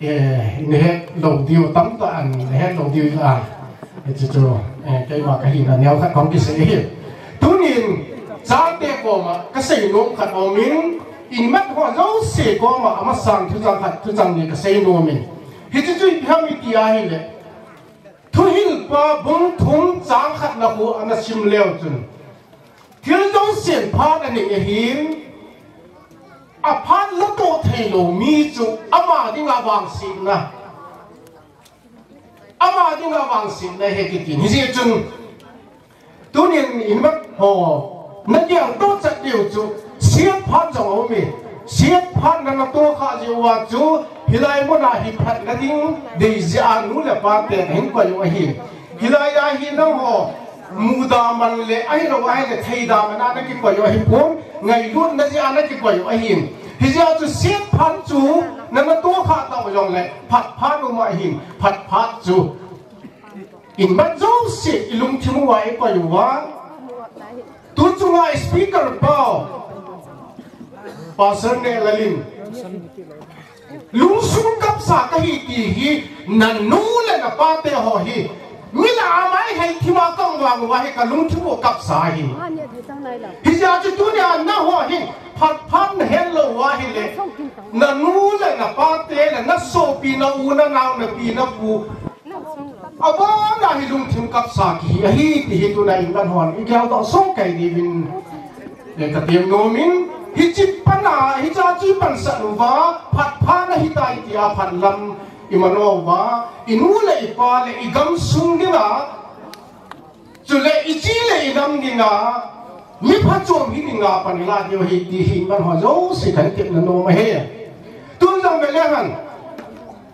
Eh, nei het lou diu tamtah an, nei het lou diu a. Eh, chu chu, eh, keima ka hina neo khat kong kisei hi. Tunin, chate koma, ka seinom khat umin, inmat ho jouse koma, amasang thuchang khat, thuchang ni ka seinom in. Hichu chu ipi ham iti ahile. Thuhilpa bung thum chang khatna khu ana sim leu chun. Thil jousen phat aning ahin, aphat latoh theilou mi chu ama dinga vangsetna. Ama dinga vangsetna ahi kitin. Hijeh chun, tunin inmat ho, na geltoh chat diu chu, siat phat jong aume. Siat phat na natoh kha jeh uva chu, hilai muna hi phatna ding, dei jeh a nu le pa te hin koi u ahi. Hilai a hi nangho, muda man le, ahilou ahile theida man a na kikoi u ahipon, ngailutna jeh a na kikoi u ahin. Hijeh a chu siat phat chu, na natoh kha tau jongle, phat phat um ahin, phat phat chu. Inmat jouse, ilungthim uva ikoi uva. Tu chunga speaker pau. Pastor Nehlalin. Lungsung kapsa kahi ti hi, nanu le napa te ho hi. Mi lah a mai hei thima kang vang uva hi kalungthim u kapsa hi. Hijeh a chu tunia naho hi, phat phat nahet lou uva ahile. Nanu le napa te le, nasopi, nau, nanao, napi, napu. Abana hi lungthim kapsa kihi ahi, ti hi tuna inmat hon. Igel doh song kai diuvin. Eh, ka tem nom in, hiche pana, hiche chu ipansah uva, phat phat na hitai tia phat lam iman uva, inu le ipa le igamsung dinga, chule ichi le inam dinga, mi phachom hi dinga pan ila diu ahi ti hi inman ho jouse kan tepna nom ahi. Tun jong ve le hen.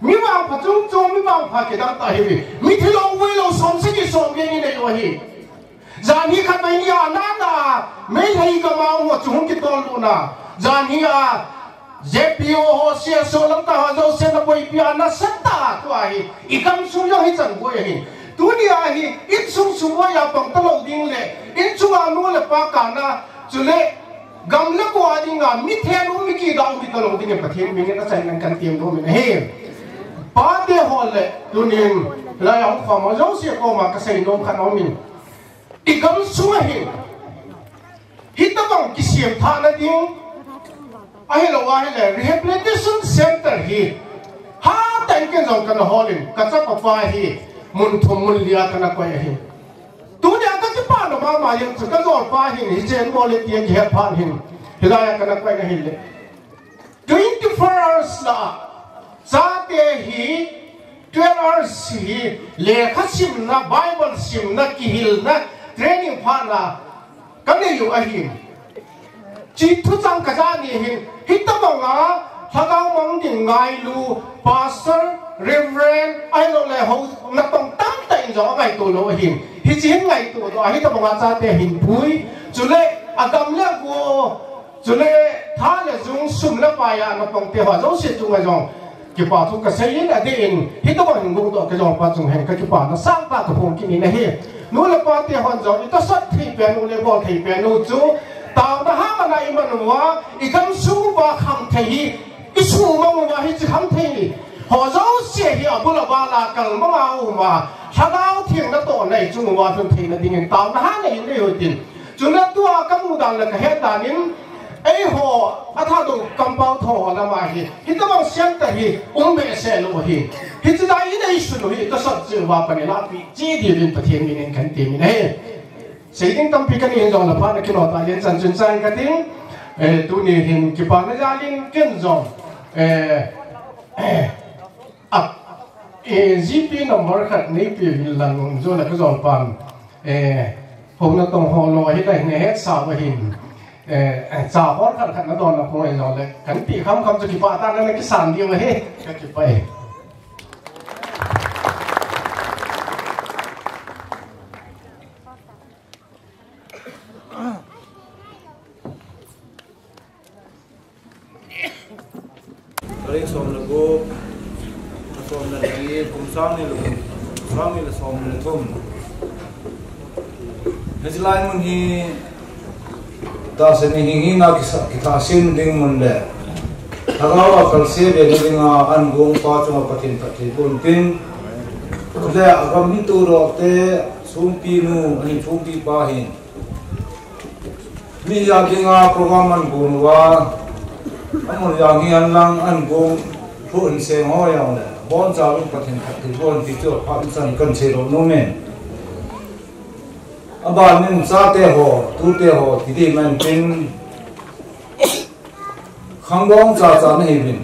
Mi vangpha chung chung, mi vangpha kidang tah ahi. Mi thilong vui lou som sagi som ve ni nei u ahi. Jan hi khatvei ni a nana, Meitei gam a um ho chu hung kitol lut na. Jan hi a, J P O ho, C S O lam tah ho jouse na boipi a nasatah a tua hi. Igamsung jong hichan boi ahi. Tunia hi, insung sung boi a pang talou ding le, insunga nu le pa kana, chule, gam le ko a dinga, mi theng um, mi kidah um hita lou dingin Pathen min in achaina kan tem nom in ahi. Pate ho le, tunin, lai a hung khom ho jouse koma ka seinom khat aumin. Igamsung a hin. Hitobang kisem thahna ding. Ahilou ahile, rehabilitation center hi. Hatah in ken jong kana holin, ka chapa pa hi. Mun thum mun li a kana koi ahi. Tunia ka kipana mama jeng chu ka jolpa hin, hiche hin bol e tia kihet phat hin. Hilai a kana koi na hile. Twenty-four hours la, chate hi, twelve hours hi, lekha simna, Bible simna, kihilna, training phana, ka nei u ahin. Chi thuchang ka ja ni hin, hitobanga, lhagao mang ding ngailu, pastor, reverend, ahilou le ho, natong tamtah in jong angaito lou ahin. Hiche hin ngaito doh a, hitobanga chate hin pui, chule, agam le go, Chule, tha le jung, sum le pai a natong te ho jouse chunga jong kipa thu ka seiyin, adeh in, hitobang hin gongdoh ka jong pa chung hin ka kipana sangtah ka phong kit in ahi. Nu le pa te hon jong, itosot thei pen u le bol thei pen u chu, taona hahsatna iman uva, igamsung uva kham thei hi, isumang uva hiche kham thei hi. Ho jouse hi abul abal a kalmang a um a, Lhagao Theng natohna ichung uva lhun theina dingin taona hahsatna in nei u hitin. Chule tua ka mu dan le ka het dan in, eiho, a Thadou kampau tho ho lama hi, hitobang center hi, um behseh lou hi. Hiche dan in eisun u hi, tosot cheh uva pan ilahpeh cheh diuvin Pathen min in kan temin ahi. Sei ding tampi ka nei in jong le phat na kilo ta len chan chun chan ka ting, eh, tuni hin kipana jal in ken jong, eh, eh, A, eh, G P number khat nei pe uvin lang, jo le ka jolpan, eh, hom natong ho lou hi la hin hetsah u ahin, eh, eh, cha hol khat khat nadon na pung ahi jong le, kan pe kham kham chu kipah tah in na kisan diu ahi, ka kipah e. Tarik som le gup, som le li, kum sang ni le, kum sang ni le som le thum. Hichelai mun hi tahsa ni hing hina kisa, kitha sin ding mun le, thagau a kalse ve na dinga an gong pa chunga Pathen phatthei bon tin, le agam hin tu ro te, sumpi nu, ahin sumpi pa hin. Mi ya dinga program an gong wa, amun yang hi an lang an gong, thu in se ngo yang le, bon cha lu Pathen phatthei bon ti chu phat san kan se ro no men. Abanin chate ho, tute ho, titi man tin, khangdong cha cha na hi vin.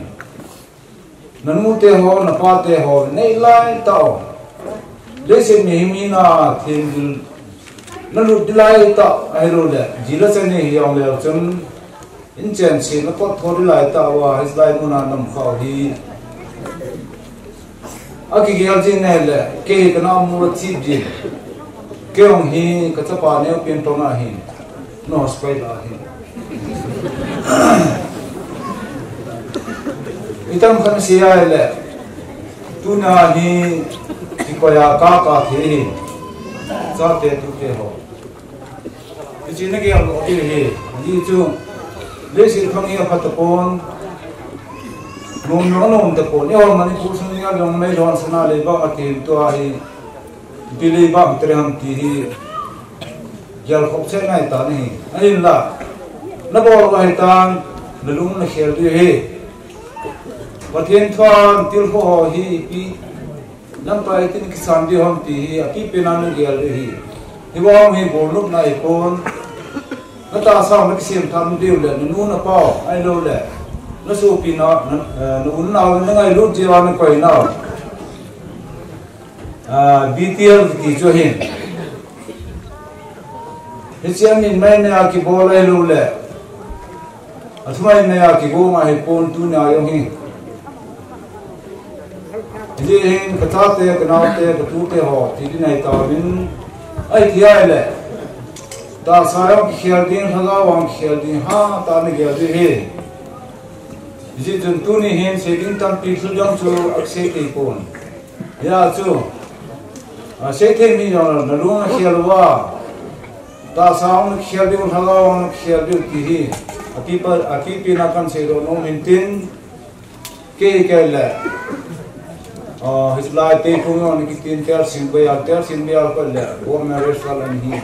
Nanu te ho, napa te ho, nei lai tao. Leiset mi hi mi na thim dil, na lut dil lai tao, ahi lo le, ji la chen ni hi yong le chun, in chen si na pot tho dil lai tao, a, his lai muna nam khao hi. A kigel jin ne le, kei ka na mu la chip jin. Kei hong hi, ka chapa neo pin tong a hin. No, spy la hin. Itam khan si ai le. Tuna hi, ki ko ya ka ka thi hin. Chate tute ho. Hichi na gel lo ti hi, ji chu, leiset khang hi aphat tapon, nom nom nom tapon, eiho Manipur sung hi along mei lon sana le bang ati tua hi, ti le bang tre ham ti hi, gel khop se nai ta ni, ahin la, na bol va hi tan, na lung na khel di hi, Pathen thuan til ho hi pi, Lamkai tin kisan di hom ti hi, api pen a na gel di hi. Hi vang hi bol nup na i pon. Na tahsa na kisem tham diu le, na nu na pau, ai lo le. Na sopi na, na, eh, na un na, na ngai lut di na koi na. Ah, B T L ti chu hin. Hichi a min mai na kibol ai lo le. Athumai na kigong a hi pon tuna jong hi. Hijeh hin ka chate, ka naote, ka tute ho, ti di nai ta min. Ai ti ai le. Tahsa jong kikhel ding, lhagao vang kikhel ding, ha, ta na gel di hi. Hijeh chun tuni hin, sei ding tampi thil jong chu, aksei tei pon. Ya chu, a, sei thei mi jong na lung a khel uva. Tahsa hung khel diu, lhagao hung khel diu ti hi. Api pa, api pi na kan sei lo nom hin tin. Kei kei le. A, his lai te kung jong ni kitin tel sin ba ya, tel sin ba ya ko le. War marriage wala ni hi.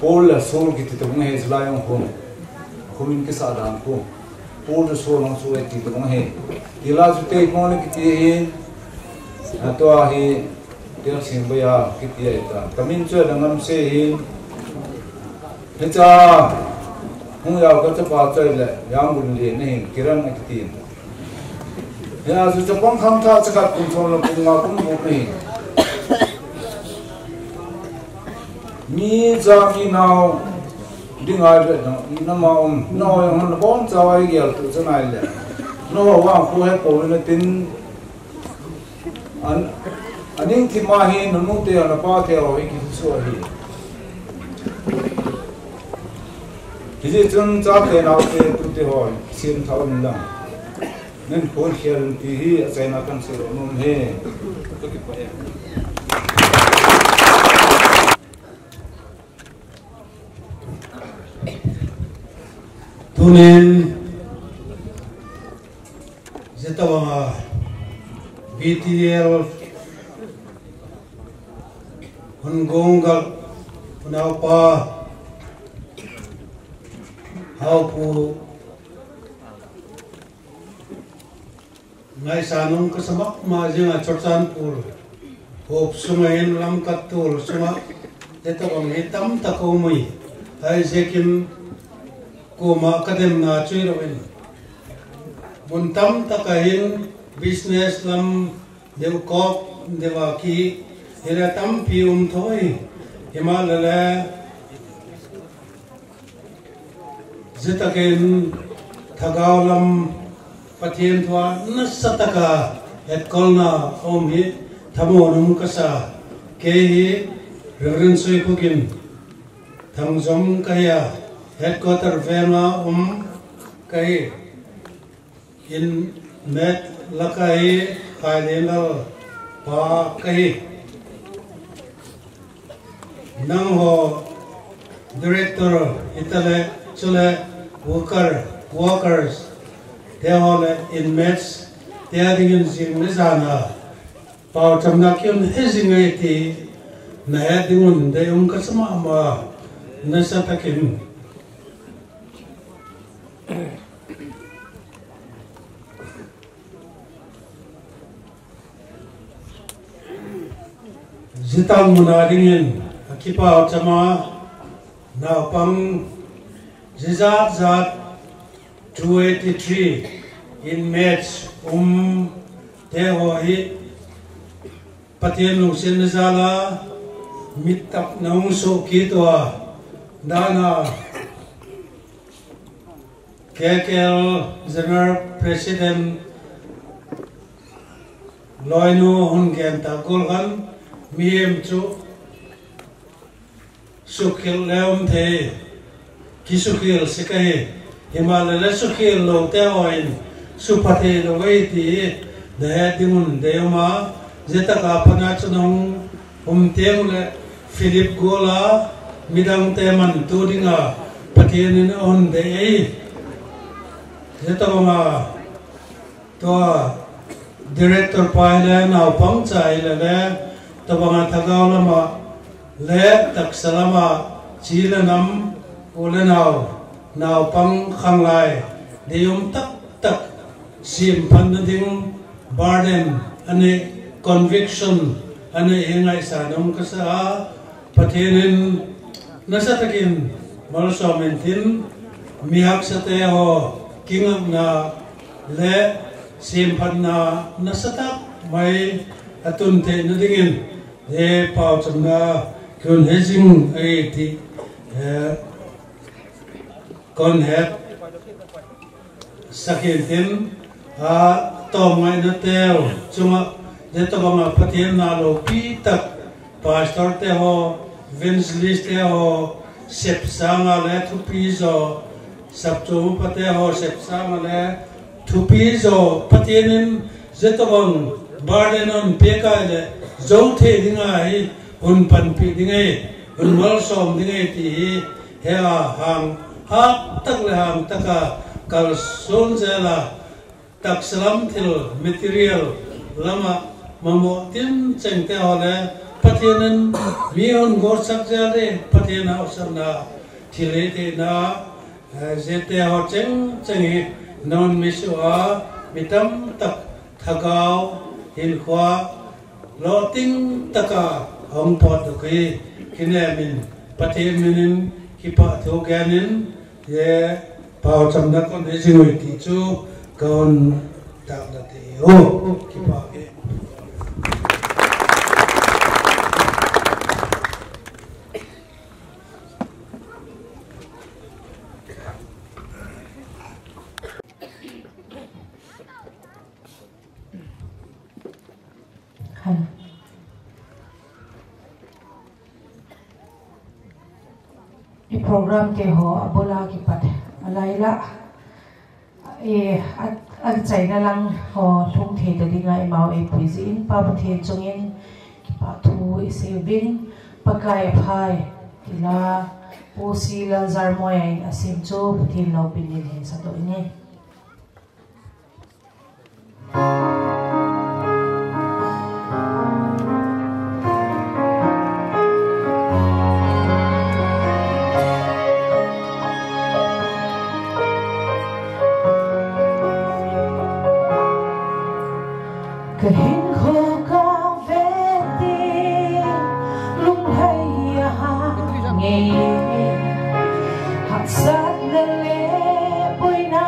Paul le Saul kiti te kung his lai jong kung. Kung min kisa dan kung. Paul chu Saul lang chu e ti tabang hi. Ti la chu tei pon kiti hi. A tua hi, tia sing ba ya, kiti ai ta. Ka min chu da ngam se hi. Hicha, hung yau ka chapa choi le, yang bun le ne hin, kiran a kiti. Ya chu chapang kham tha cha khat kum chom la kum nga kum bu ne hin. Mi cha mi nao, ding ai ve na, na ma um, na ho yang na bon cha ai gel tu cha nai le. Na ho wang khu he po na tin, an, aning thi ma hi na nu te na pa te ho hi ki su hi. Hijeh chun chate naote tute ho, sim tha un lang. Nen phone khel ti hi, achaina kan sei lo nom e. Ka kipah e. Tunin, Zetawanga B T L Hungong gal, Hunaupa, Haupu, Ngaisang nung ka sa mama jing a Churachandpur. Hop sunga in Lamka tul sunga. Zetawang hi tamtak um e. Ai zekin koma ka demna chu hi lo in. Mun tamtak a hin business lam deu kop deu a ki hi le tampi um thoi. Himahleh Zetakin thagau lam Pathen thua nasataka hetkolna um hi thamon um kasa. Kei hi Reverend Soikhukin Thangjom kahi a, headquarter venga um kahi. In met laka hi Khailelal pa kahi. Nangho director hitale, chule worker, workers, teho le inmates, te adingin jing le jana paochamna kihin hijing ahi ti nahet dingun deium kasa mama, nasatakin. Jitang muna dingin akipaochama, naopang jijat jat two eighty-three inmates um teho hi Pathen lungsetna jala mittah nahung soh kit uva, dana K K L General President loinu hung gel tah gol khan mihem chu sukhel le um thei, kisukhel sek ahi. Himahleh le sukhel lou teho in supha thei lou ahi ti nahet dingun deium a, jitaka pana chu nahung um teng le Philip gola midangte mantu dinga Pathen in ahung dei ahi. Jitobanga tua director pa hile, naopang cha hile le, tobanga thagau lama le taksa lama chi le nam, u le nao, naopang khanglai deium taktak semphatna ding burden anei, conviction anei hi ngaisang um kasa a, Pathen in nasatakin malsom intin, mihaksate ho kingakna le semphatna nasatah mai atun theina dingin, he paochamna kihin hijing ahi ti, eh, kon het sak intin, atom ngaina teu chunga, jitobanga Pathen na loupi tah, pastor teho, evangelist teho, sep sanga le thupi jo, sapchung pa teho, sep sanga le thupi jo, Pathen in jitobang burden ahung peh kah le, jou thei dinga hi, hung panpi ding ahi, hung malsom ding ahi ti hi, hea hang, hangtah le hangtah a kalson jela, taksa lam thil material lama mamo tincheng teho le, Pathen in mi hung golsak jel e, Pathen haosatna thilhih theina, eh, jete ho chengcheng hi nahung misu a, mi tamtah thagau hinkhoa lolhing taka hung potdoh hi, kinem in Pathen minin kipah thu genin, he paochamna kon hijing uve ti chu kon tahlang e. O, kipah e. I program teho abula kipat alaila, e, a, achaina lang ho lhung thei ta dinga imau eipui jin Pa Pathen chungin kipah thu isei uvin, Pakai aphai tila, Pu C. Lalzarmoi in asem chu Pathen loupina in hin seidoh inge. Ka hinkho ka veti lunglhai a ha ngei, haksatna le boina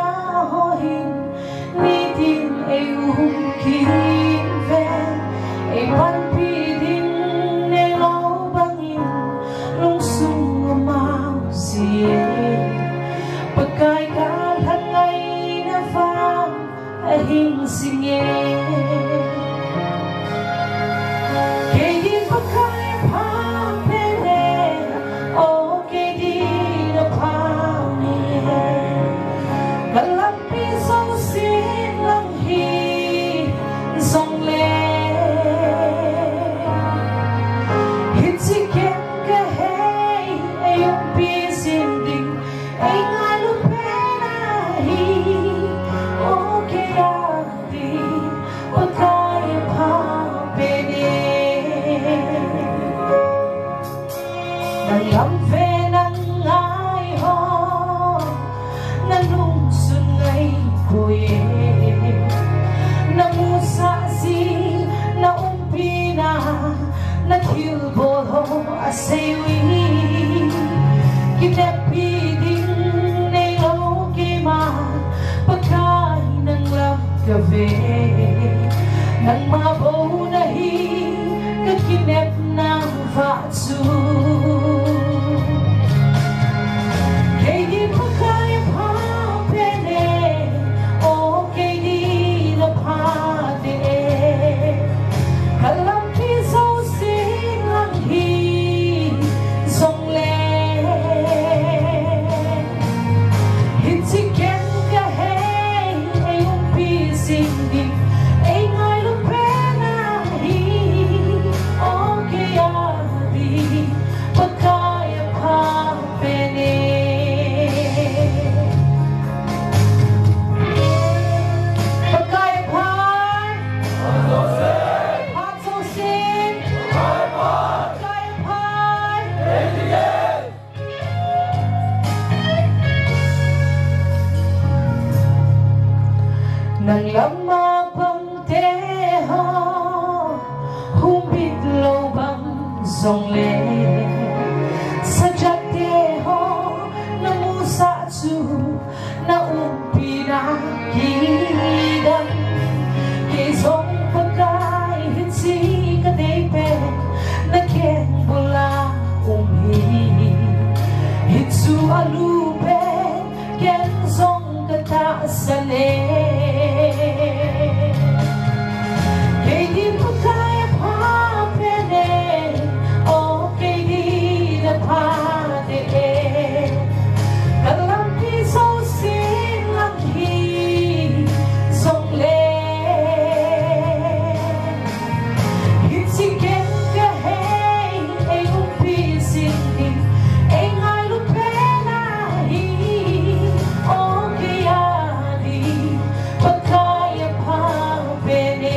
Nang lam ve nang ngai ho, na lungsun ngai poi. Na musah ji, na umpi na, na thilbol ho asei uve. Kineppi ding neilou keima, Pakai nang lam kave. Nangma bou nahi, ka kinepna vah chu. Kei din Pakai pha pen e, o kei din na pha te e. Ka lampi jouse lang hi jongle, hiche ken ka hei, ei umpi jing ding, ei ngailu pen ahi, o kei a ding, Pakai a pha pen e. Pakai a pha. Pha jouse. Pakai a pha. Nang lam a pang te ho, humbit lou bang jongle, sajat te ho, na musah chu, na umpi na kidang. Kei jong Pakai hiche ka dei pen, na keng bul a um hi. Hichu alu pen, ken jong ka tahsan e. Kei din Pakai a pha pen e, o kei din na pha te e. Ka lampi jouse lang hi jongle, hiche ken ka hei, ei umpi jing ding, ei ngailu pen ahi, o kei a ding, Pakai a pha pen e.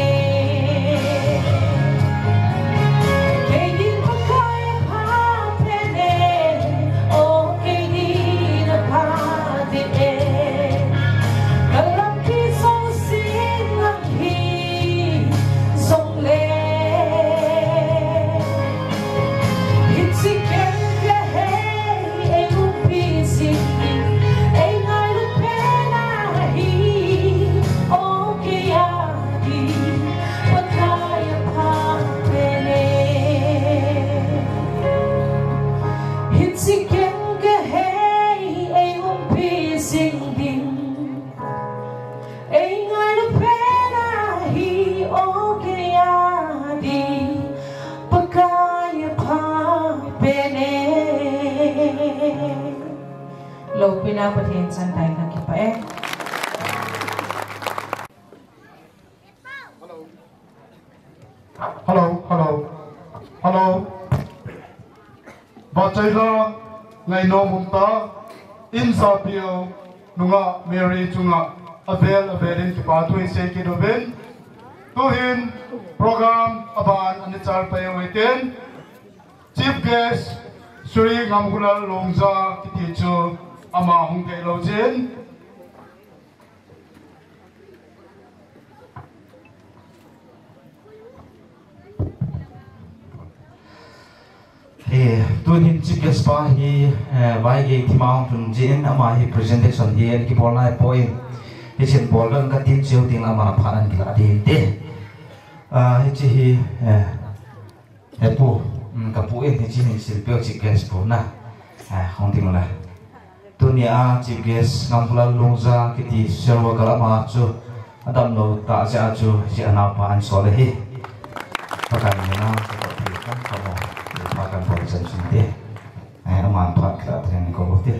Kei din Pakai a pha pen e, o kei din na pha te e. Ka lampi jouse lang hi jongle, hiche ken ka hei, ei umpi jing ding, ei ngailu pen ahi, o kei a ding, Pakai a pha pen e. Hiche ken ka hei, ei umpi jing ding, ei ngailu pen ahi, o kei a ding, Pakai a pha pen e. Loupina Pathen chan tah in ka kipah e. Hello, hello, hello. Vahchoila ngainom umtah in, Sapio nungah Mary chunga avel avel in kipa thu isei kit uvin. Tuhin program aban ana chal pai uhitin, Chief Guest Shri Ngamkhulal Longja kiti chu ama hung kei lou jin. Hi, tuhin Chief Guest pa hi, eh, Vaigei thima hung lhun jin, ama hi presentation hi ana kibol nai poi. Hichun bol ding katin, cheu ding ama phat ana kila ding te. Ah, hiche hi, eh, He pu, um, ka pu in hiche hin silpeh u, Chief Guest pu na. Ah, hung ding la. Tunia Chief Guest Ngamkhulal Longja kiti social worker, ama chu adamlou tah jeh a chu hiche anaopa ahin sol ahi. Pakai mina support pi kan kamo. Pakai bol chan chin te. Ai, ama phat kila tren ko te.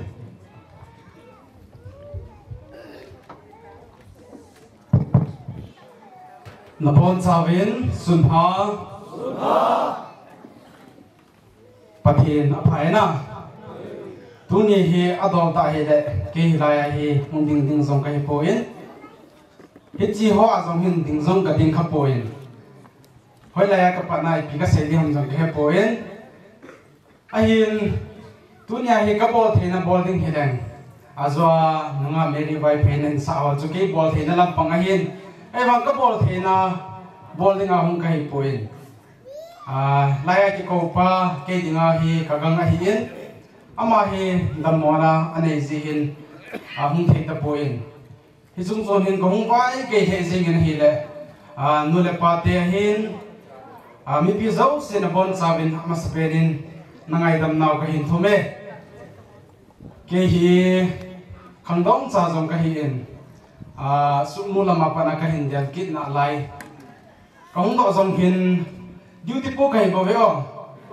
Nabon chauvin sunpha. Pathen apha e na. Tuni hi adol tah hile, kei hilai a hi hung ding ding jong kahi poi. Hiche ho a jong hin ding jong kading kha poi. Hoilai a kapat na ipi kasei ding ham jong kahe poi. Ahin, tunia hi kabol theina bol ding hileng, ajua nunga Mary Vaiphei in sah ho chu kei bol theina lampang ahin, ahivang kabol theina bol dinga hung kahipoi. Ah, laiya kikoupa kei dinga hi kagang ahin, ama hi dammona anei jeh hin, ah, hung thei tapoi. Hiche chungchon hin kahung vai kei lheh jengin ahile, ah, nu le pate ahin, ah, mipi jousen abonchauvin amasapen in nangaidam nau kahin thum e. Kei hi khangdong cha jong kahin, ah, sumnu lama pat a kahin del kit nalai. Kahung doh jong hin duty po kahi bouve o.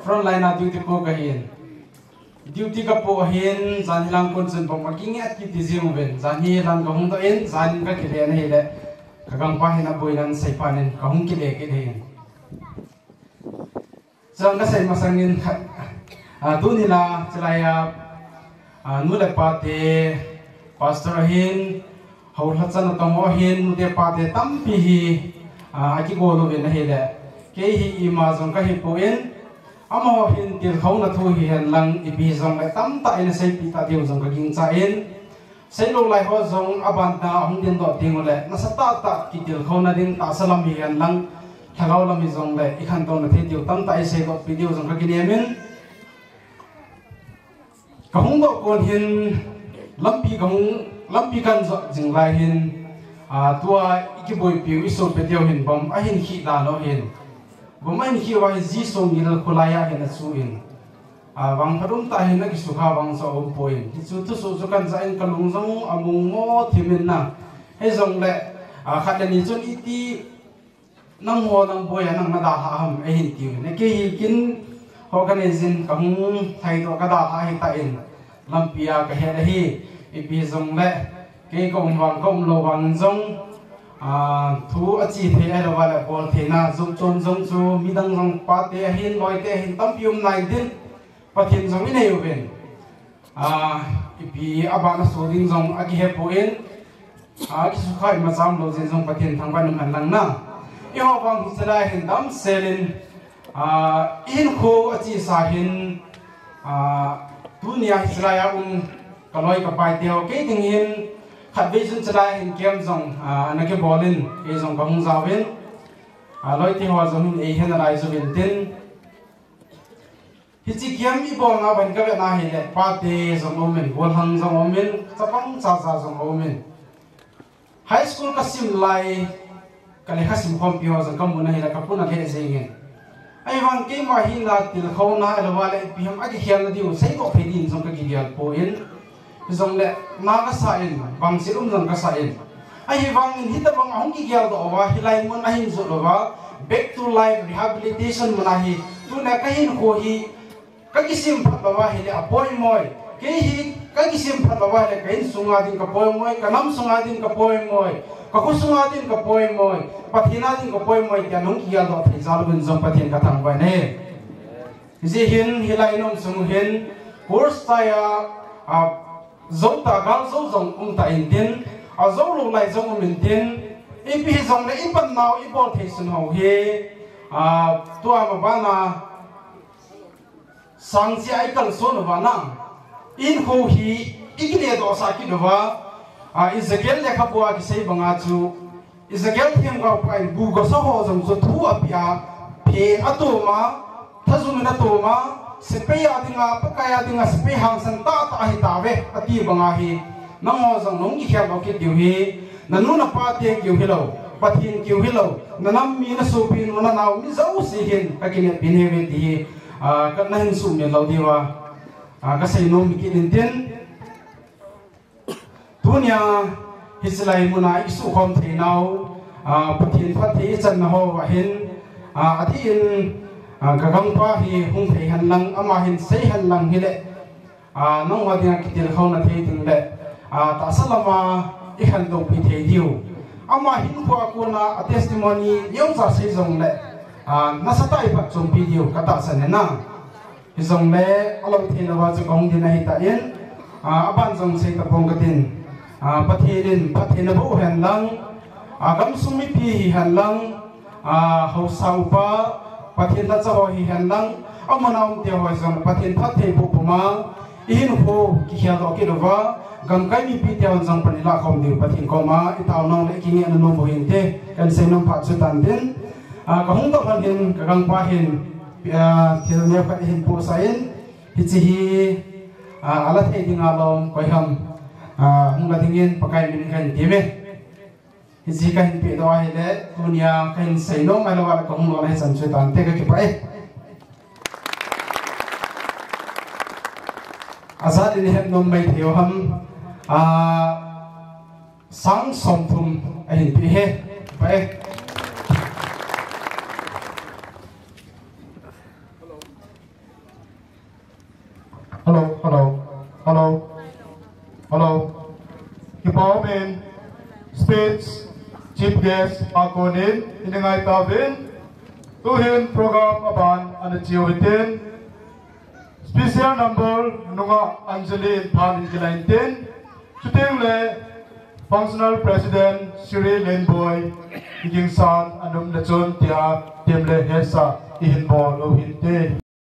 Front line a duty po kahin. Duty kapoh hin, jan hilang kon chun bom akinget kiti jeng uvin. Jan hilang kahung doh in, jan in kakile in ahile, kagangpa hin aboinan seiphat in kahung kile kit in. Chang kasei masangin, ah, tuni la, chulaiya, ah, nu le pate, pastor ahin, houlhachan atong ho ahin, nute pate tampi hi, ah, akigol uvin ahile, kei hi ima jong kahipoi, amaho hin tilkhouna thu hihen lang, ipi jongle tamtah in aseipeh tadiu jong kagingchan, seilou lai ho jong abana ahung dingdoh ding ule, nasatah tah kitilkhouna ding tahsa lam hihen lang, lhagao lam hijongle, ikhantouna thei diu tamtah iseidohpeh diu jong kakinem in, kahung doh kon hin, lampi kahung, lampi kahin jot jing lai hin, ah, tua ikiboipiu isopi diu hin bom ahin khih dan u hin. Bom ahin khih uva hi Jesu ngil kholai a hin achu in. Ah, vangphat umtah hin akisukha vang chu aumpoi. Hichu thusoh chu kahin jah in kalung jong among mo thim in na. Hijongle, ah, khat le ni chun iti nangho nang boiya nang nadalhah ham eihin tiuvin. Kei hi kin ho kanei jin kahung lhai toh kadalhah ahitan. Lampia kahet ahi, ipi jongle, kei kaum vang kaum lou vang jong, ah, thu ache thei ahilou vale bol theina, jumchon jong chu, midang jong pate ahin, loite ahin, tampi um nai din, Pathen jong inei uvin. Ah, ipi abana so ding jong akihepoi, ah, kisukha imacha umlou jeh in jong Pathen thangvah in umhen lang na. Eiho vang hi chulai hin damsel in, ah, ihinkho achesa hin, ah, tunia hi chulai a um kaloi kapai teho, kei ding hin khatvei chun chulai hin camp jong, ah, ana kibol in, kei jong kahung jaovin, ah, loite ho jong hin eihen alai jouvin tin. Hiche camp ibolna ban kavet na hile, pate jong aumin, golhang jong aumin, chapang chacha jong aumin. High school kasim lai, kalekha simkhompi ho jong kamu na hile, kapuna lheh jengin. Ahivang keima hina tilkhouna, ahilou vale ipi ham akikhelna diu, seidoh thei din jong kakigel poi. Hijongle, na kasa in, bangset um jong kasa in. Ahivangin hitabang ahung kigeldoh uva, hilai mun ahin jot uva, back to life rehabilitation mun ahi, tuna kahinkho hi, kakisemphat louva hile apoimoi. Kei hi, kakisemphat louva hile, kainsunga ding kapoimoi, kanam sunga ding kapoimoi, kakho sunga ding kapoimoi, Pathen a ding kapoimoi, tia nahung kigeldoh thei jal uvin jong Pathen kathangvah in ahi. Hijeh hin hilai nom sung hin, course chai a, a, jou tah gal jou jong um tan tin, ajou lou lai jong um intin, ipi hijongle ipan nau ibol thei sun ho hi, a, tua ma bana, sang chia ikalson uva na, ihinkho hi ikiledohsah kit uva, a, Ezekiel lekhabua kisei banga chu, Ezekiel themgaopa in bu gasa ho jong chu thu apeh a, phen atom a, thajung in atom a, sepai a dinga, Pakai a dinga sepai hangsan tahtah ahitauve, ati banga hi, nangho jong nahung kikheldoh kit diu hi, nanu napa te kiu hilou, Pathen kiu hilou, nanam mi nasopi nu nanao mi jouse hin kakineppi nahiuve ti hi, ah, kana hin sumil lou diuva, ah, kasei nom kit intin. Tunia, hiche lai muna isukhom theinau, ah, Pathen phatthei ichan na hoa hin, ah, adih in, ah, kagangpa hi hung thei henlang, ama hin sei henlang hile, ah, nangho dinga kitilkhouna thei ding le, ah, tahsa lama ikhantou pi thei diu. Ama hinkhoa kona a testimony neocha sei jongle, ah, nasatah a iphatchompi diu katahsan e na. Hijongle, alou thei louva chu kahung din ahitan, ah, aban jong sei tapong katin, ah, Pathen in, Pathen aboh henlang, ah, gamsung mipi hihenlang, ah, haosa upa, Pathen lhacha ho hihenlang, Amun a um te ho jong Pathen phatthei boh puma, ihinkho kikhel doh kit uva, gamkai mipi te hon jong pan ilah khom diu Pathen koma, itao nau le kingeh na nom u hinte, kahin seinom phat chu tantin. Ah, kahung doh lhon hin, kagangpa hin, ah, thil neo khat eihin pohsah in, hiche hi, ah, ala thei dinga lom, koi ham, ah, hung la dingin Pakai min in kahin teme. Hiche kahin pehdoh ahile, tunia kahin seinom, ahilou le kahung lona hichan chu tante, kakipah e. Ajat in ihet nom mai thei u ham, ah, sang somthum ahin peh e. Pah e. Hello, hello, hello, hello. Kipah umin, speech, chief guest, a konin, ini ngai tauvin. Tuhin program aban ana chiu hitin. Special number nunga Anjali in phan in kilai intin. Chuteng le functional president Shri Lenboi Kingsan anum le chun tia tem le hesa ihin bol u hinte.